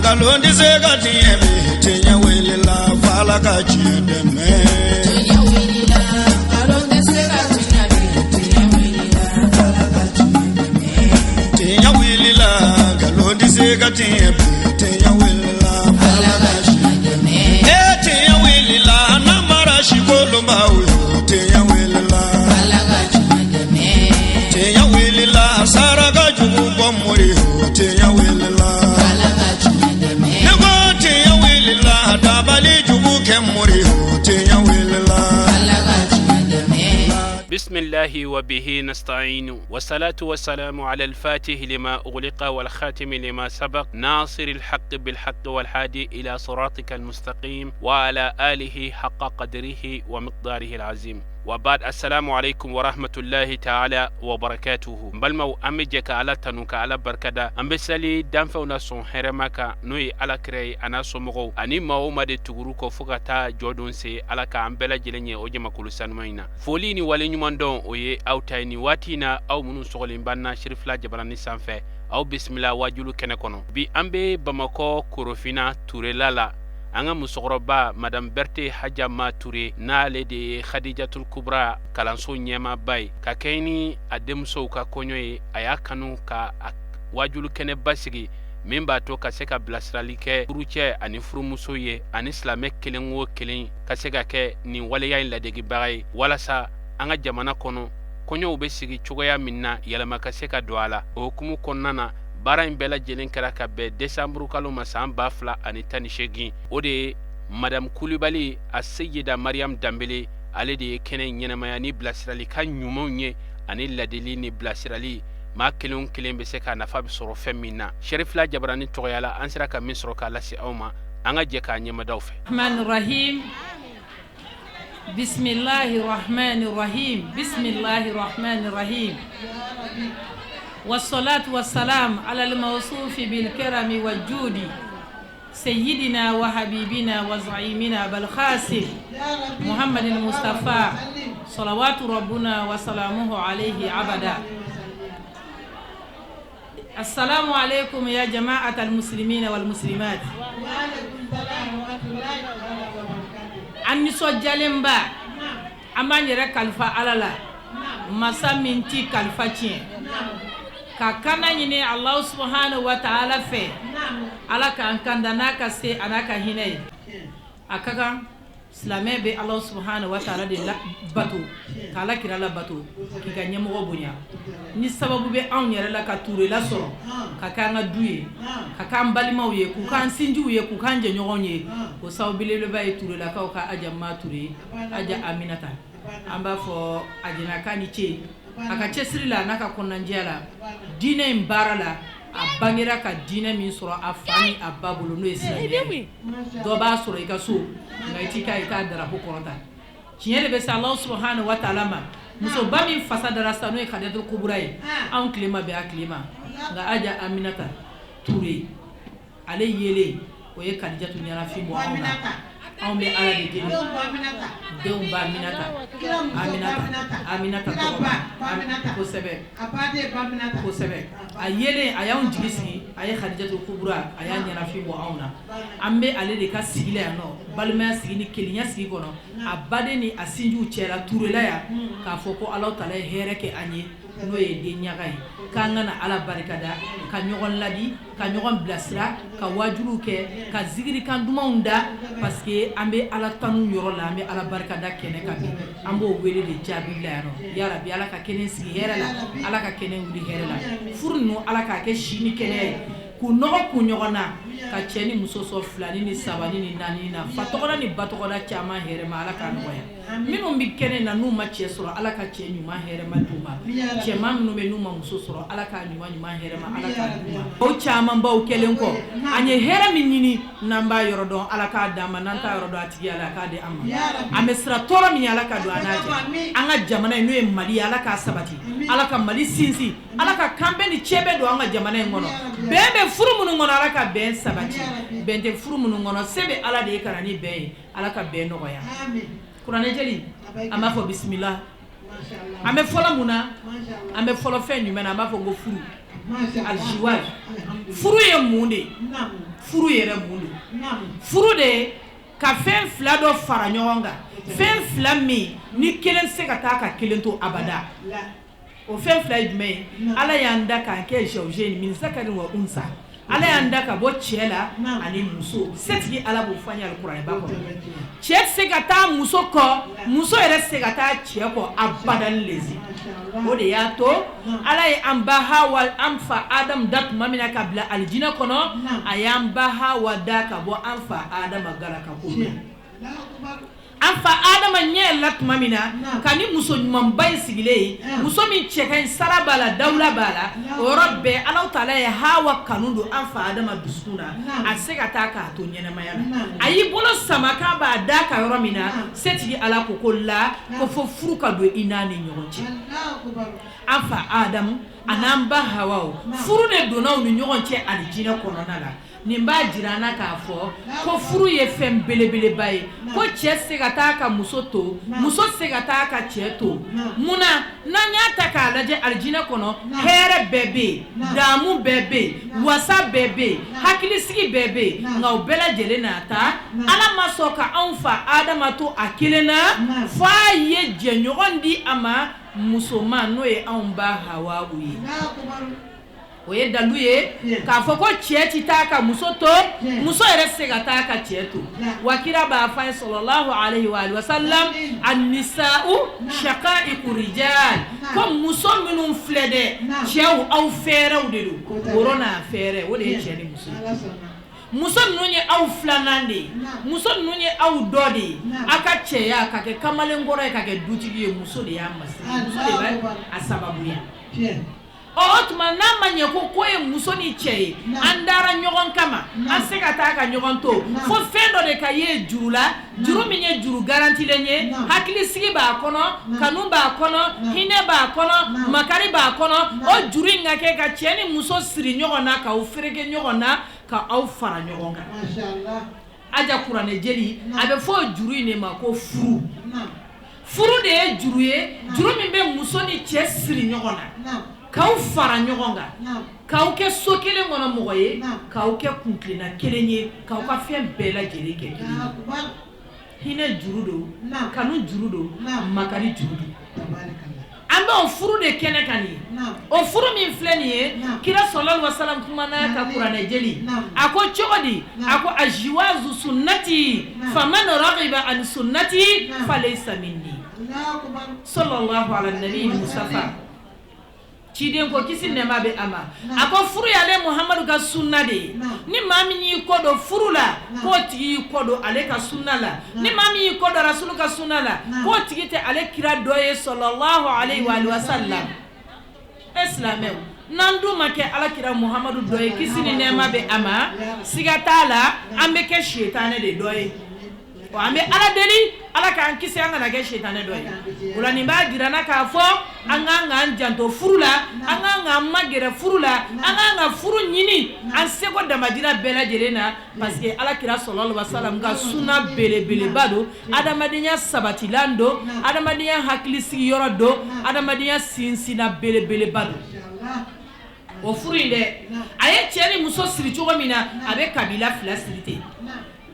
Nkalon tɛ se ka tiɲɛ bi, tiɲɛ wulila f'Ala ka tiɲɛ dɛmɛ. Tiɲɛ wulila, nkalon tɛ se ka tiɲɛ bi, tiɲɛ wulila, Ala ka tiɲɛ dɛmɛ. Tiɲɛ wulila, nkalon tɛ se ka tiɲɛ bi, tiɲɛ wulila f'Ala Ala ka ka tiɲɛ tiɲɛ dɛmɛ. E tiɲɛ wulila, namara sikolonbaw yo, tiɲɛ wulila. Ala ka tiɲɛ dɛmɛ. Tiɲɛ wulila, saraka jugu bɔ mori yo, tiɲɛ wulila. Ala ka tiɲɛ dɛmɛ. Ne ko tiɲɛ wulila, dabali jugu kɛ mori yo, tiɲɛ wulila. Ala ka tiɲɛ dɛmɛ. بسم الله وبه نستعين والصلاة والسلام على الفاتح لما أغلق والخاتم لما سبق ناصر الحق بالحق والهادي إلى صراطك المستقيم وعلى آله حق قدره ومقداره العظيم وبعد، السلام عليكم ورحمة الله تعالى وبركاته. N balimaw, an bɛ jɛ ka Ala tanu, ka Ala barikada. An bɛ sali danfɛnw na sɔn hɛrɛma kan, n'o ye Ala kira ye, a n'a somɔgɔw ani maa o maa de tuguru kɔ fo ka taa jɔdon se. Ala k'an bɛɛ lajɛlen ye o jamakulu sanuman in na. Foli ni waleɲuman dɔn, o ye aw ta ye nin waati in na. Aw minnu sɔgɔlen b'an na Sirifila jabarani sanfɛ, aw bisimila wajulu kɛnɛ kɔnɔ. Bi an bɛ Bamakɔ Korofina Turela la. An ka musokɔrɔba Madame Berthe Hajama Ture, n'ale de ye Khadijatul Kubra kalanso ɲɛmaaba ye, ka kɛɲɛ ni a denmusow ka kɔɲɔ ye, a y'a kanu ka a wajulu kɛnɛba sigi min b'a to ka se ka bilasirali kɛ furucɛ ani furumuso ye, ani silamɛ kelen o kelen ka se ka kɛ nin waleya in ladegibaga ye, walasa an ka jamana kɔnɔ kɔɲɔw bɛ sigi cogoya min na, yɛlɛma ka se ka don a la. O hukumu kɔnɔna na, baara in bɛɛ lajɛlen kɛra ka bɛn desanburu kalo ma san 2018. O de ye Madame Kulibali a Seyida Mariam Danbele, ale de ye kɛnɛ in ɲɛnamaya ni bilasiralikan ɲumanw ye, ani ladili ni bilasirali, maa kelen o kelen bɛ se ka nafa bɛ sɔrɔ fɛn min na. Sɛrifila Jabarani tɔgɔya la, an sera ka min sɔrɔ k'a lase aw ma, an ka jɛ k'a ɲɛmadaw fɛ. الرحمن الرحيم، بسم الله الرحمن الرحيم، بسم الله الرحمن الرحيم، والصلاة والسلام على الموصوف بالكرم والجود، سيدنا وحبيبنا وزعيمنا بالقاسم محمد المصطفى، صلوات ربنا وسلامه عليه أبدا. السلام عليكم يا جماعة المسلمين والمسلمات. An nisɔndiyalenba, an b'an yɛrɛ kalifa Ala la, masa min ti kalifa tiɲɛ, ka kana ɲini Alahu subahanahu wa taala fɛ, Ala k'an kanda n'a ka se a n'a ka hinɛ ye. A ka kan silamɛ bɛ Alahu subahanahu wa taala de la bato, k'Ala kira la bato, k'i ka ɲɛmɔgɔ bonya. Ni sababu bɛ anw yɛrɛ la ka Turela sɔrɔ ka k'an ka du ye, ka k'an balimaw ye, k'u k'an sinjiw ye, k'u k'an jɛɲɔgɔnw ye, o sababu belebeleba ye Turelakaw ka Aja Ture, Aja Aminata. An b'a fɔ a jɛna k'a ni ce a ka cɛsiri la, n'a ka kɔnɔnajɛya la diinɛ in baara la. A bangera ka diinɛ min sɔrɔ a fa ni a ba bolo, n'o ye silamɛya ye. Dɔ b'a sɔrɔ i ka so, nka i t'i ka i t'a darapo kɔrɔta. Tiɲɛ de bɛ se Alahu subahanahu wa taala ma. Musoba min fasa dara sisan, n'o ye Kadijatul Kubura ye, anw tile ma bɛn a tile ma, nka Aja Aminata Ture, ale yelen, o ye Kadijatu ɲɛnafin bɔ anw na. Anw bɛ Ala de deli. Denw ba Aminata, Aminata, Aminata tɔgɔ, kosɛbɛ kosɛbɛ. A yelen, a y'anw jigi sigi. A ye Kadijatul Kubura, a y'a ɲɛnafin bɔ anw na. An bɛ ale de ka sigi la yan nɔ, balimaya sigi ni kelenya sigi kɔnɔ, a baden ni a sinjiw cɛla Turela yan, k'a fɔ ko Alahu taala ye hɛrɛ kɛ an ye, n'o ye den ɲaga ye, k'an ka na Ala barikada, ka ɲɔgɔn ladi, ka ɲɔgɔn bilasira, ka wajuliw kɛ, ka zikirikan dumanw da, parce que an bɛ Ala tanu yɔrɔ la, an bɛ Ala barikada kɛnɛ kan bi. An b'o wele de jaabi la yan nɔ. Yarabi, Ala ka kɛnɛ sigi hɛrɛ la, Ala ka kɛnɛ wuli hɛrɛ la. Furu ninnu, Ala k'a kɛ si ni kɛnɛya ye, k'u nɔgɔ kun ɲɔgɔn na, ka cɛ ni muso sɔn filani ni sabani ni naani na, fa tɔgɔda ni ba tɔgɔda caman hɛrɛma, Ala k'a nɔgɔya. Minnu bɛ kɛnɛ na n'u ma cɛ sɔrɔ, Ala ka cɛ ɲuman hɛrɛma d'u ma. Cɛman minnu bɛ n'u ma muso sɔrɔ, Ala k'a ɲuman ɲuman hɛrɛma, Ala k'a d'u ma. O camanbaw kɛlen kɔ, an ye hɛrɛ min ɲini, n'an b'a yɔrɔ dɔn, Ala k'a d'an ma. N'an t'a yɔrɔ dɔn, a tigi Ala k'a di an ma. An bɛ sira tɔɔrɔ min ye, Ala ka don an n'a cɛ. An ka jamana in, n'o ye Mali ye, Ala k'a sabati, Ala ka Mali sinsin, Ala ka kanbɛn ni cɛbɛn don an ka jamana in kɔnɔ. Bɛn bɛ furu minnu kɔnɔ, Ala ka bɛn sabati. Bɛn tɛ furu minnu kɔnɔ, se bɛ Ala de ye ka na ni bɛn ye. Ala ka bɛn nɔgɔya. Kuranɛjeli, an b'a fɔ bisimila. An bɛ fɔlɔ mun na? An bɛ fɔlɔ fɛn jumɛn na? An b'a fɔ ko furu, aliziwaj. Furu ye mun de ye? Furu yɛrɛ mun don? Furu de ye ka fɛn fila dɔ fara ɲɔgɔn kan, fɛn fila min ni kelen tɛ se ka taa ka kelen to abada. O fɛn fila ye jumɛn ye? Ala y'an da k'an kɛ zawjayni min zakarin wa unsa. Ala y'an da ka bɔ cɛ la ani muso. Setigi Ala b'o fɔ an ye alikuranɛba kɔnɔ. Cɛ tɛ se ka taa muso kɔ, muso yɛrɛ tɛ se ka taa cɛ kɔ abadan lezi. O de y'a to Ala ye an ba Hawa, an fa Adamu da tuma min na ka bila alijinɛ kɔnɔ, a y'an ba Hawa da ka bɔ an fa Adama galaka ko la. An fa Adama ɲɛ yɛlɛla tuma min na ka ni muso ɲumanba in sigilen ye, muso min cɛ ka ɲi, sara b'a la, dawula b'a la, o yɔrɔ bɛɛ Alahu taala ye Hawa kanu don an fa Adama dusukun na, a tɛ se ka taa k'a to ɲɛnamaya la. A y'i bolo sama k'a b'a d'a kan yɔrɔ min na, setigi Ala ko ko la, ko fo furu ka don i n'a ni ɲɔgɔn cɛ. An fa Adamu a n'an ba Hawa, furu de donna u ni ɲɔgɔn cɛ alijinɛ kɔnɔna la. Nin b'a jira an na k'a fɔ ko furu ye fɛn belebeleba ye, ko cɛ tɛ se ka taa ka muso to, muso tɛ se ka taa ka cɛ to. Mun na? N'an y'a ta k'a lajɛ, alijinɛ kɔnɔ hɛrɛ bɛɛ bɛ yen, damu bɛɛ bɛ yen, wasa bɛɛ bɛ yen, hakilisigi bɛɛ bɛ yen, nka o bɛɛ lajɛlen n'a ta, Ala ma sɔn ka anw fa Adama to a kelen na, fo a ye jɛɲɔgɔn di a ma, musoman, n'o ye anw ba Hawa ye. O ye dalu ye k'a fɔ ko cɛ tɛ taa ka muso to, muso yɛrɛ tɛ se ka taa ka cɛ to. Wa kira b'a fɔ an ye salalahu alayihi wa salam, annisau shakaiku rijal, ko muso minnu filɛ dɛ, cɛw aw fɛrɛw de don. Woro n'a fɛrɛ, o de ye cɛ ni muso ye. Muso ninnu ye aw filanan de ye, muso ninnu ye aw dɔ de ye. Aw ka cɛya ka kɛ kamalenkɔrɔ ye, ka kɛ dutigi ye, muso de y'a masiri, muso de bɛ a sababuya. Ɔ o tuma n'a ma ɲɛ ko ko ye muso ni cɛ ye, an dara ɲɔgɔn kama, an se ka taa ka ɲɔgɔn to, fo fɛn dɔ de ka ye juru la, juru min ye juru garantilen ye, hakilisigi b'a kɔnɔ, kanu b'a kɔnɔ, hinɛ b'a kɔnɔ, makari b'a kɔnɔ. O juru in ka kɛ ka cɛ ni muso siri ɲɔgɔn na, k'aw fereke ɲɔgɔn na, ka aw fara ɲɔgɔn kan. Aja kuranɛ jeli, a bɛ fɔ o juru in de ma ko furu. Furu de ye juru ye, juru min bɛ muso ni cɛ siri ɲɔgɔn na, k'aw fara ɲɔgɔn kan, k'aw kɛ so kelen kɔnɔ mɔgɔ ye, k'aw kɛ kuntilenna kelen ye, k'aw ka fɛn bɛɛ lajɛlen kɛ kelen ye. Hinɛ juru don, kanu juru don, makari juru don. An bɛ o furu de kɛnɛ kan nin ye. O furu min filɛ nin ye, kira salalahu alayihi wa salam kumana ka kuranɛ jeli, a ko cogo di? A ko aziwazu sunnati faman ragiba an sunnati falaysa minni, salalahu ala nabi mustafa. Ciden ko, kisi nɛɛma bɛ a ma, a ko furu y'ale Muhamadu ka sunna de ye. Ni maa min y'i kɔ don furu la, k'o tigi y'i kɔ don ale ka sunna la. Ni maa min y'i kɔ don rasulu ka sunna la, k'o tigi tɛ ale kira dɔ ye, salalahu alayihi wa salam. E silamɛw, n'an dun ma kɛ ala kira Muhamadu dɔ ye, kisi ni nɛɛma bɛ a ma, siga t'a la, an bɛ kɛ sitanɛ de dɔ ye. An bɛ Ala deli, Ala k'an kisi an kana kɛ sitanɛ dɔ ye. O la nin b'a jira an na k'a fɔ an ka kan k'an janto furu la, an ka kan k'an magɛrɛ furu la, an ka kan ka furu ɲini an seko damajira bɛɛ lajɛlen na, parce que Ala kira salalahu alayihi wa salam ka sunna belebeleba don, adamadenya sabatilan don, adamadenya hakilisigi yɔrɔ don, adamadenya sinsinna belebeleba don. O furu in dɛ, a ye cɛ ni muso siri cogo min na, a bɛ kabila fila siri ten.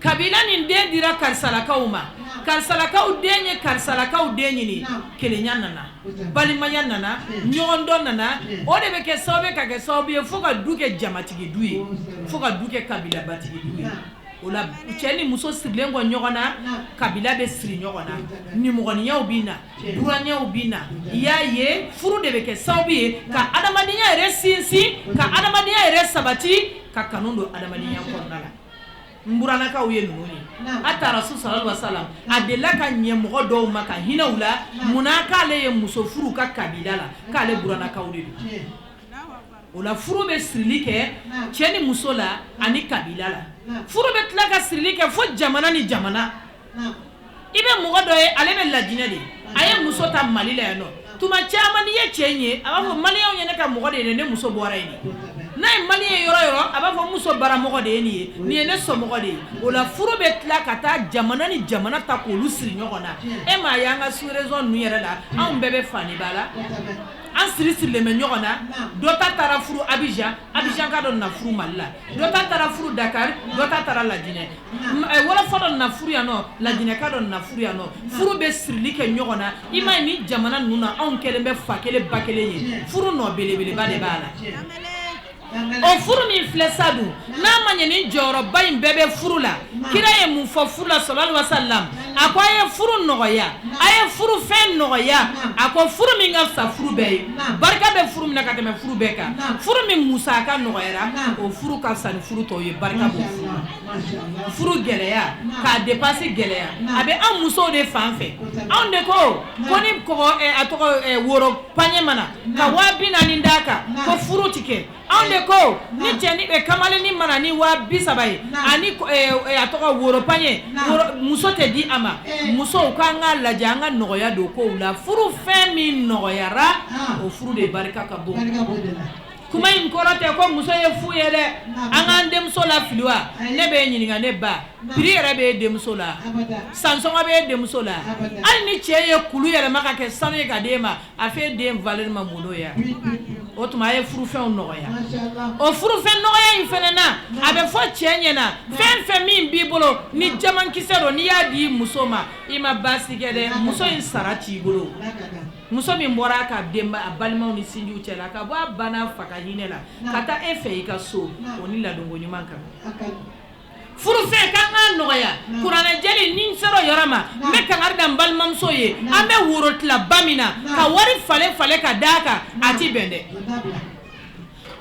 Kabila nin den dira karisalakaw ma, karisalakaw den ye karisalakaw den ɲini, kelenya nana, balimaya nana, ɲɔgɔndɔn nana. O de bɛ kɛ sababu ka kɛ sababu ye fo ka du kɛ jamatigi du ye, fo ka du kɛ kabilabatigi du ye. O la cɛ ni muso sirilen kɔ ɲɔgɔn na, kabila bɛ siri ɲɔgɔn na, nimɔgɔniyaw bɛ na, buranyaw bɛ na. I y'a ye, furu de bɛ kɛ sababu ye ka adamadenya yɛrɛ sinsin, ka adamadenya yɛrɛ sabati, ka kanu don adamadenya kɔnɔna la. N burannakaw ye ninnu ye. A taara rasul salalahu alayihi wa salam, a delila ka ɲɛ mɔgɔ dɔw ma ka hinɛ u la. Munna? K'ale ye muso furu ka kabila la, k'ale burannakaw de don. O la furu bɛ sirili kɛ cɛ ni muso la ani kabila la. Furu bɛ tila ka sirili kɛ fo jamana ni jamana. I bɛ mɔgɔ dɔ ye, ale bɛ Lajinɛ de. A ye muso ta Mali la yan nɔ, tuma caman n'i ye cɛ in ye, a b'a fɔ maliyɛnw ye ne ka mɔgɔ de ye, ne muso bɔra yen. N'a ye mali ye yɔrɔ yɔrɔ, a b'a fɔ muso baramɔgɔ de ye nin ye, nin ye ne somɔgɔ de ye. O la furu bɛ tila ka taa jamana ni jamana ta k'olu siri ɲɔgɔn na. E m'a ye an ka sous-région ninnu yɛrɛ la, anw bɛɛ bɛ fa ni ba la, an siri sirilen bɛ ɲɔgɔn na. Dɔ ta taara furu Abidjan, Abidjan ka dɔ nana furu Mali la, dɔ ta taara furu Dakar, dɔ ta taara Lajinɛ, wɔlɔfɔ dɔ nana furu yan nɔ, Lajinɛka dɔ nana furu yan nɔ. Furu bɛ sirili kɛ ɲɔgɔn na. I m'a ye ni jamana ninnu na, anw kɛlen bɛ fa kelen ba kelen ye. Furu nɔ belebeleba de b'a la. O furu min filɛ sa dun, n'a ma ɲɛ ni jɔyɔrɔba in bɛɛ bɛ furu la, kira ye mun fɔ furu la? Sallallahu alaihi wasallam, a ko a ye furu nɔgɔya, a ye furu fɛn nɔgɔya. A ko furu min ka fisa furu bɛɛ ye, barika bɛ furu min na ka tɛmɛ furu bɛɛ kan, furu min musaka nɔgɔyara, o furu ka fisa ni furu tɔw ye, barika b'o furu la. Furu gɛlɛya k'a dépense gɛlɛya, a bɛ an musow de fan fɛ. Anw de ko ko ni kɔgɔ a tɔgɔ woro paɲɛ mana ka 40 000 d'a kan, ko furu ti kɛ. Anw de ko ni cɛ ni kamalennin mana ni 30 000 ye ani a tɔgɔ woro paɲɛ, muso tɛ di a ma. Musow k'an k'a lajɛ, an ka nɔgɔya don kow la. Furu fɛn min nɔgɔyara, o furu de barika ka bon. Kuma in kɔrɔ tɛ ko muso ye fu ye dɛ. An k'an denmuso la fili wa? Ne b'e ɲininka, ne ba, prix yɛrɛ b'e denmuso la? Sansɔngɔ b'e denmuso la? Hali ni cɛ ye kulu yɛlɛma ka kɛ sanu ye ka d'e ma, a f'e den valeur ma mun n'o ye? O tuma a ye furufɛnw nɔgɔya. O furufɛn nɔgɔya in fana na, a bɛ fɔ cɛ ɲɛna, fɛn fɛn min b'i bolo ni jamankisɛ don, n'i y'a di muso ma, i ma baasi kɛ dɛ. Muso in sara t'i bolo. Muso min bɔra a ka denba, a balimaw ni sinjiw cɛ la, ka bɔ a ba n'a fa ka hinɛ la ka taa e fɛ i ka so, o ni ladonko ɲuman kan. Furufɛn k'an k'a nɔgɔya. Kuranɛjɛli ni n sera o yɔrɔ ma, n bɛ kangari da n balimamuso ye. An bɛ woro tilaba min na ka wari falen falen ka d'a kan, a ti bɛn dɛ.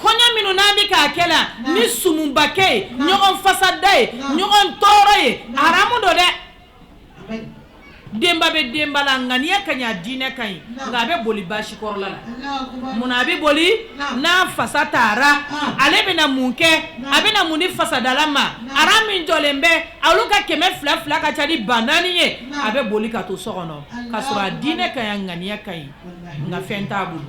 Kɔɲɔ minnu n'an bɛ k'a kɛ la ni sumunbakɛ ye, ɲɔgɔn fasada ye, ɲɔgɔn tɔɔrɔ ye, haramu don dɛ. Denba bɛ denba la, ŋaniya ka ɲi, a diinɛ ka ɲi, nka a bɛ boli baasi kɔrɔla la. Munna a bɛ boli? N'a fasa taara, ale bɛna mun kɛ? A bɛna mun di fasadala ma? Ara min jɔlen bɛ olu ka 200 200 ka ca ni 4000 ye. A bɛ boli ka to so kɔnɔ ka sɔrɔ a diinɛ ka ɲi, a ŋaniya ka ɲi, nka fɛn t'a bolo.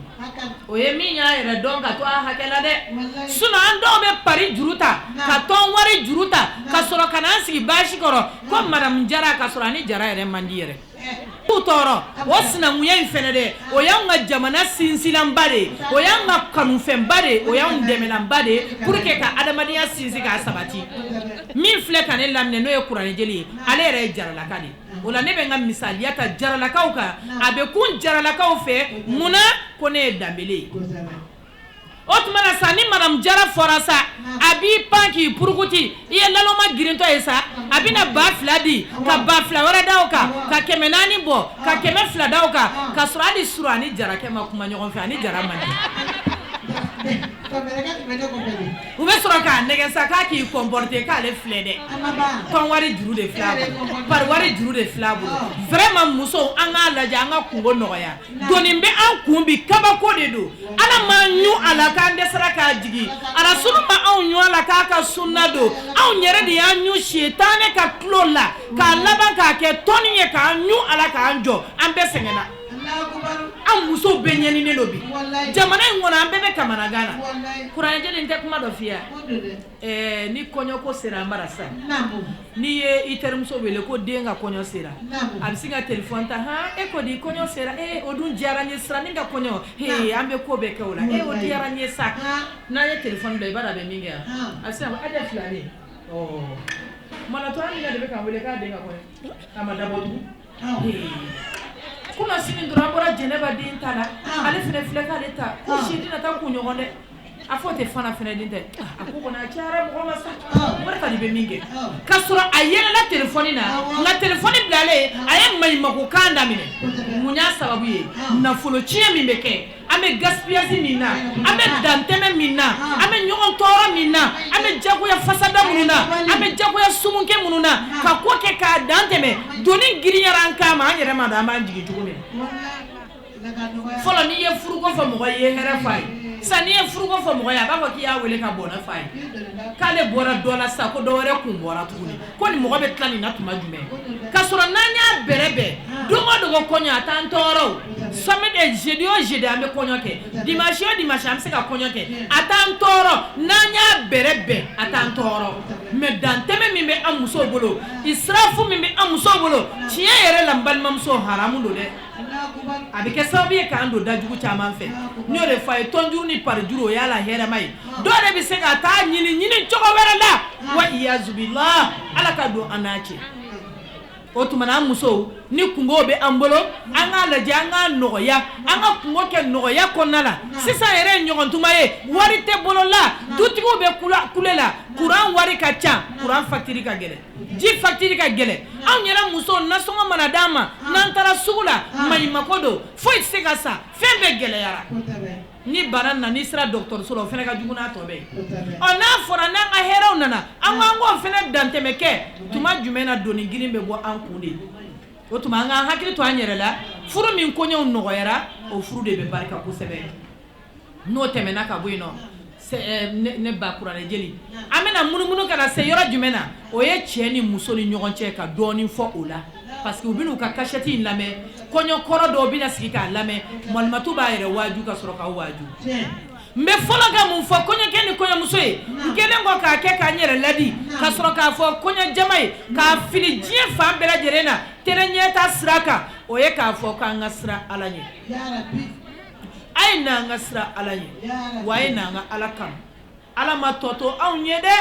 O ye min y'a yɛrɛ dɔn ka to a hakɛ la dɛ. Sinon an dɔw bɛ pari juru ta, ka tɔn wari juru ta, ka sɔrɔ ka n'an sigi baasi kɔrɔ ko madame Jara, ka sɔrɔ ani Jara yɛrɛ man di yɛrɛ. K'u tɔɔrɔ o sinankunya in fɛnɛ dɛ, o y'anw ka jamana sinsinanba de ye, o y'an ka kanufɛnba de ye, o y'anw dɛmɛlanba de ye pour que ka adamadenya sinsin k'a sabati. Min filɛ ka ne laminɛ, n'o ye kuranɛjeli ye, ale yɛrɛ ye jaralaka de ye. O la ne bɛ n ka misaliya ta jaralakaw kan. A bɛ kun jaralakaw fɛ munna ko ne ye danbele ye. O tuma na sa, ni madame Jara fɔra sa, a b'i pan k'i purukuti, i ye laloma girintɔ ye sa, a bɛna 2000 di, ka 2000 wɛrɛ da o kan, ka 400 bɔ, ka 200 da o kan, ka sɔrɔ hali suru ani jarakɛ ma kuma ɲɔgɔn fɛ, ani jara man di. U bɛ sɔrɔ k'a nɛgɛ sa k'a k'i comporter, k'ale filɛ dɛ, tɔn wari juru de filɛ a bolo, pari wari juru de filɛ a bolo. Vraiment musow, an k'a lajɛ, an ka kungo nɔgɔya. Doni bɛ an kun bi, kabako de don. Ala m'an ɲu a la k'an dɛsɛra k'a jigin, arasulu ma anw ɲu a la k'a ka sunna don. Anw yɛrɛ de y'an ɲu sitanɛ ka tulo la k'a laban k'a kɛ tɔni ye, k'an ɲu a la k'an jɔ. An bɛɛ sɛgɛnna. An musow bɛɛ ɲɛninen don bi jamana in kɔnɔ, an bɛɛ bɛ kamanagan na. Kuranɛjeli, n tɛ kuma dɔ f'i ye. Ni kɔɲɔko sera an bara sisan, n'i ye i terimuso wele ko den ka kɔɲɔ sera, a bɛ sin ka téléphone ta: "Han, e ko di, kɔɲɔ sera? E o dun diyara n ye, siranin ka kɔɲɔ, he, an bɛ ko bɛɛ kɛ o la, e o diyara n ye sa." N'an ye téléphone bila, i b'a dɔn a bɛ min kɛ? A bɛ se ka fɔ Aja filani ɔ manatɔ Amina de bɛ k'an wele k'a den ka kɔɲɔ, a ma dabɔ tugun. Kunna sini dɔrɔn, an bɔra Jɛnɛba den ta la, ale fana filɛ k'ale ta ko si tɛna taa kunɲɔgɔn dɛ. A fɔ tɛ fana fana den tɛ. A ko kɔni a cayara mɔgɔ ma sa, wari ka di bɛ min kɛ ka sɔrɔ a yɛlɛla téléphone na, nka téléphone bilalen, a ye maɲumako kan daminɛ. Mun y'a sababu ye? Nafolo tiɲɛ min bɛ kɛ, an bɛ gaspillage min na, an bɛ dantɛmɛ min na, an bɛ ɲɔgɔn tɔɔrɔ min na, an bɛ jagoya fasada minnu na, an bɛ jagoya sumunkɛ minnu na, ka ko kɛ k'a dan tɛmɛ, doni girinyara an kan ma, an yɛrɛ ma dɔn an b'an jigin cogo min na. Fɔlɔ, n'i ye furuko fɔ mɔgɔ ye, i ye hɛrɛ f'a ye. Sisan n'i ye furuko fɔ mɔgɔ ye, a b'a fɔ k'i y'a wele ka bɔnɛ f'a ye, k'ale bɔra dɔ la sisan, ko dɔ wɛrɛ kun bɔra tuguni, ko Ko nin mɔgɔ bɛ tila nin na tuma jumɛn? K'a sɔrɔ n'an y'a bɛrɛbɛn, don o don kɔɲɔ, a t'an tɔɔrɔ o. Samedi, jeudi o jeudi, an bɛ kɔɲɔ kɛ, dimanche o dimanche, an bɛ se ka kɔɲɔ kɛ, a t'an tɔɔrɔ. N'an y'a bɛrɛbɛn, a t'an tɔɔrɔ. Mais dantɛmɛ min bɛ an musow bolo, israfu min bɛ an musow bolo, tiɲɛ yɛrɛ la, n balimamuso, haramu don dɛ. A bɛ kɛ sababu ye k'an don dajugu caman fɛ. N y'o de fɔ a ye, tɔnjuru ni parijuru, o y'a la hɛrɛma ye. Dɔw de bɛ se ka taa ɲini ɲini cogo wɛrɛ la, wa iyazubila, Ala ka don an n'a cɛ. O tuma an musow, ni kungo bɛ an bolo, an k'a lajɛ, an k'a nɔgɔya, an ka kungo kɛ nɔgɔya kɔnɔna la. Sisan yɛrɛ ye ɲɔgɔn tuma ye, wari tɛ bolo la, dutigiw bɛ kule la, kuran wari ka ca, kuran facture ka gɛlɛn, ji facture ka gɛlɛn. Anw yɛrɛ musow, nasɔngɔ mana d'an ma, n'an taara sugu la, maɲumako don, foyi tɛ se ka san, fɛn bɛɛ gɛlɛyara. Ni bana nana, n'i sera dɔgɔtɔrɔso la, o fana ka jugu n'a tɔ bɛɛ ye. Ɔ, n'a fɔra n'an ka hɛrɛw nana, an ko an k'o fana dantɛmɛ kɛ tuma jumɛn na, doni girin bɛ bɔ an kun de. O tuma an k'an hakili to an yɛrɛ la. Furu min koɲɛw nɔgɔyara, o furu de bɛ barika kosɛbɛ. N'o tɛmɛna ka bɔ yen nɔ, ne ba kuranɛ jeli, an bɛna munumunu ka na se yɔrɔ jumɛn na? O ye cɛ ni muso ni ɲɔgɔn cɛ, ka dɔɔnin fɔ o la, parce que u bɛn'u ka kasɛti in lamɛn. Kɔɲɔ kɔrɔ dɔw bɛna sigi k'a lamɛn. Malimatu b'a yɛrɛ waaju ka sɔrɔ k'aw waaju. N bɛ fɔlɔ ka mun fɔ kɔɲɔkɛ ni kɔɲɔmuso ye? N kɛlen kɔ k'a kɛ k'an yɛrɛ ladi, ka sɔrɔ k'a fɔ kɔɲɔ jama ye, k'a fili diɲɛ fan bɛɛ lajɛlen na télé ɲɛta sira kan, o ye k'a fɔ k'an ka siran Ala ɲɛ. A ye n'an ka siran Ala ɲɛ, wa a ye n'an ka Ala kanu. Ala ma tɔ to anw ye dɛ.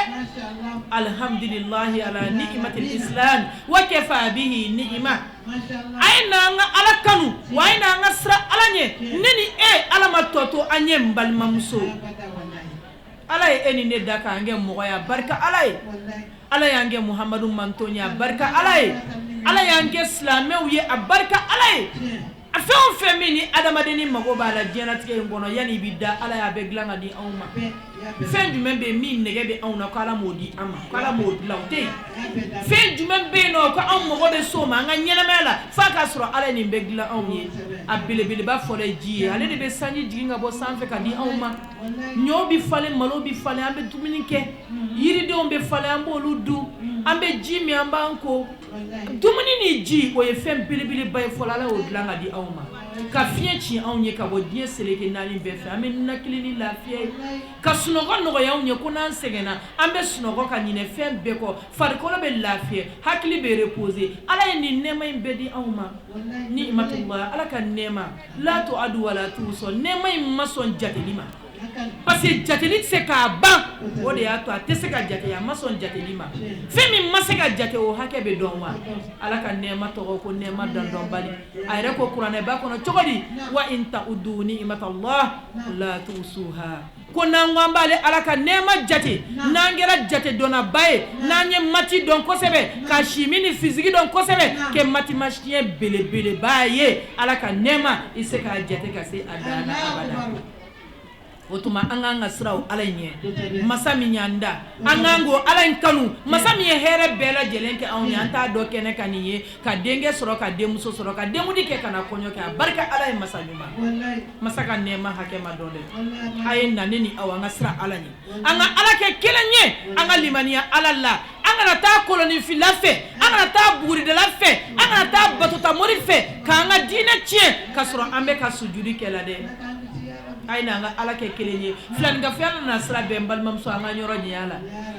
Alhamdulillahi ala ni'matil islam wa kafa bihi ni'ma. A ye n'an ka Ala kanu, wa a ye n'an ka siran Ala ɲɛ. Ne ni e, Ala ma tɔ to an ye. N balimamuso, Ala ye e ni ne da k'an kɛ mɔgɔ ye, a barika Ala ye. Ala y'an kɛ Muhamadu mantɔn ye, a barika Ala ye. Ala y'an kɛ silamɛw ye, a barika Ala ye. A fɛn o fɛn min ni adamadennin mago b'a la diɲɛlatigɛ in kɔnɔ, yanni i bɛ da, Ala y'a bɛɛ dilan ka di anw ma. Fɛn jumɛn bɛ yen min nɛgɛ bɛ anw na ko Ala m'o di an ma, ko Ala m'o dilan? O tɛ yen. Fɛn jumɛn bɛ yen nɔ ko anw mago bɛ s'o ma an ka ɲɛnamaya la, f'a k'a sɔrɔ Ala ye nin bɛɛ dilan anw ye? A belebeleba fɔlɔ ye ji ye. Ale de bɛ sanji jigin ka bɔ sanfɛ ka di anw ma. Ɲɔ bɛ falen, malo bɛ falen, an bɛ dumuni kɛ, yiridenw bɛ falen, an b'olu dun, an bɛ ji min, an b'an ko. Dumuni ni ji, o ye fɛn belebeleba ye fɔlɔ. Ala y'o dilan ka di anw ma, ka fiɲɛ ci anw ye ka bɔ diɲɛ seleke naani bɛɛ fɛ. An bɛ ninakili ni lafiya ye, ka sunɔgɔ nɔgɔya anw ye, ko n'an sɛgɛnna, an bɛ sunɔgɔ ka ɲinɛ fɛn bɛɛ kɔ, farikolo bɛ lafiya, hakili bɛ reposer. Ala ye nin nɛɛma in bɛɛ di anw ma. Ni'matullah, Ala ka nɛɛma, la tu'adu wala tuhsa. Nɛɛma in ma sɔn jateli ma, parce que jateli tɛ se k'a ban. O de y'a to a tɛ se ka jate, a ma sɔn jateli ma. Fɛn min ma se ka jate, o hakɛ bɛ dɔn wa? Ala ka nɛɛma tɔgɔ ko nɛɛma dandɔnbali. A yɛrɛ ko kuranɛba kɔnɔ cogo di? Wa in ta'udu ni'matallah la tuhsuha. Ko n'an ko an b'ale Ala ka nɛɛma jate, n'an kɛra jate dɔnnaba ye, n'an ye maths dɔn kosɛbɛ, ka chimie ni physique dɔn kosɛbɛ, kɛ mathématicien belebeleba ye, Ala ka nɛɛma, i se k'a jate ka se a dan na abada. O tuma an k'an ka siran Ala in ɲɛ, masa min y'an da. An k'an ko Ala in kanu, masa min ye hɛrɛ bɛɛ lajɛlen kɛ anw ye. An t'a dɔn kɛnɛ ka nin ye, ka denkɛ sɔrɔ, ka denmuso sɔrɔ, ka denkundi kɛ, ka na kɔɲɔ kɛ, a barika Ala ye. Masa ɲuman, masa ka nɛɛma hakɛ ma dɔn dɛ. A ye na, ne ni aw, an ka siran Ala ɲɛ, an ka Ala kɛ kelen ye, an ka limaniya Ala la. An kana taa koloninfila fɛ, an kana taa buguridala fɛ, an kana taa batotamori fɛ k'an ka diinɛ tiɲɛ, ka sɔrɔ an bɛ ka sujudi kɛ la dɛ. A ye an ka Ala kɛ kelen ye. Filankafoya nana sira bɛn, balimamuso, an ka yɔrɔ ɲɛ la,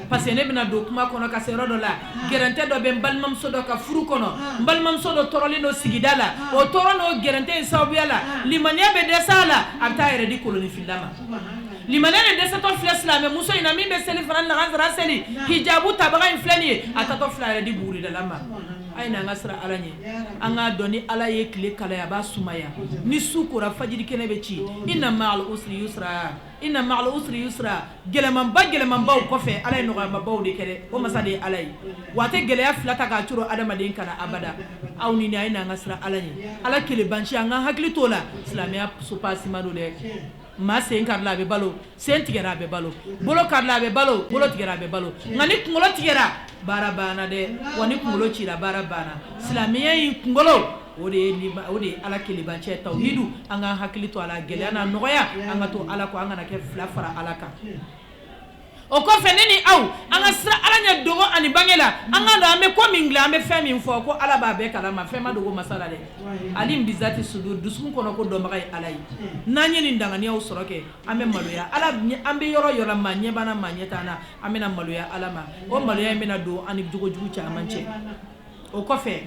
parce que ne bɛna don kuma kɔnɔ ka se yɔrɔ dɔ la. Gɛrɛntɛ dɔ bɛ n balimamuso dɔ ka furu kɔnɔ. N balimamuso dɔ tɔɔrɔlen don sigida la. O tɔɔrɔ n'o gɛrɛntɛ in sababuya la, limaniya bɛ dɛsɛ a la, a bɛ taa yɛrɛ di koloninfila ma. Limaniya de dɛsɛtɔ filɛ silamɛ muso in na, min bɛ seli fana, lagansara seli, hijabu tabaga in filɛ nin ye, a tatɔ filɛ a yɛrɛ di buguridala ma. A ye n'an ka siran Ala ɲɛ. An k'a dɔn, ni Ala ye tile kalaya, a b'a sumaya. Ni su kora, fajiri kɛnɛ bɛ ci. Inna ma'al usri yusra, inna ma'al usri yusra. Gɛlɛmanba gɛlɛmanbaw kɔfɛ, Ala ye nɔgɔyamabaw de kɛ dɛ. O masa de ye Ala ye wa a tɛ gɛlɛya fila ta k'a coro adamaden kana abada. Aw ni ne, a ye n'an ka siran Ala ɲɛ. Ala kelenbanci, an ka hakili t'o la. Silamɛya soubassement don dɛ. Maa sen karila, a bɛ balo. Sen tigɛra, a bɛ balo. Bolo karila, a bɛ balo. Bolo tigɛra, a bɛ balo. Nka ni kunkolo tigɛra, baara banna dɛ. Wa ni kunkolo cira, baara banna. Silamɛya in kunkolo, o de ye Ala kelenbancɛ, tawhidu. An k'an hakili to a la. Gɛlɛya n'a nɔgɔya, an ka to Ala kɔ, an kana kɛ fila fara Ala kan. O kɔfɛ, ne ni aw, an ka siran Ala ɲɛ dogo ani bange la. An ka dɔn an bɛ ko min dilan, an bɛ fɛn min fɔ, ko Ala b'a bɛɛ kalama. Fɛn ma dogo masa la dɛ. Alim bizati sudur, dusukun kɔnɔ ko dɔnbaga ye Ala ye. N'an ye nin danganiyaw sɔrɔ kɛ, an bɛ maloya Ala. An bɛ yɔrɔ yɔrɔ, maa ɲɛ b'an na, maa ɲɛ t'an na, an bɛna maloya Ala ma. O maloya in bɛna don an ni jogojugu caman cɛ. O kɔfɛ,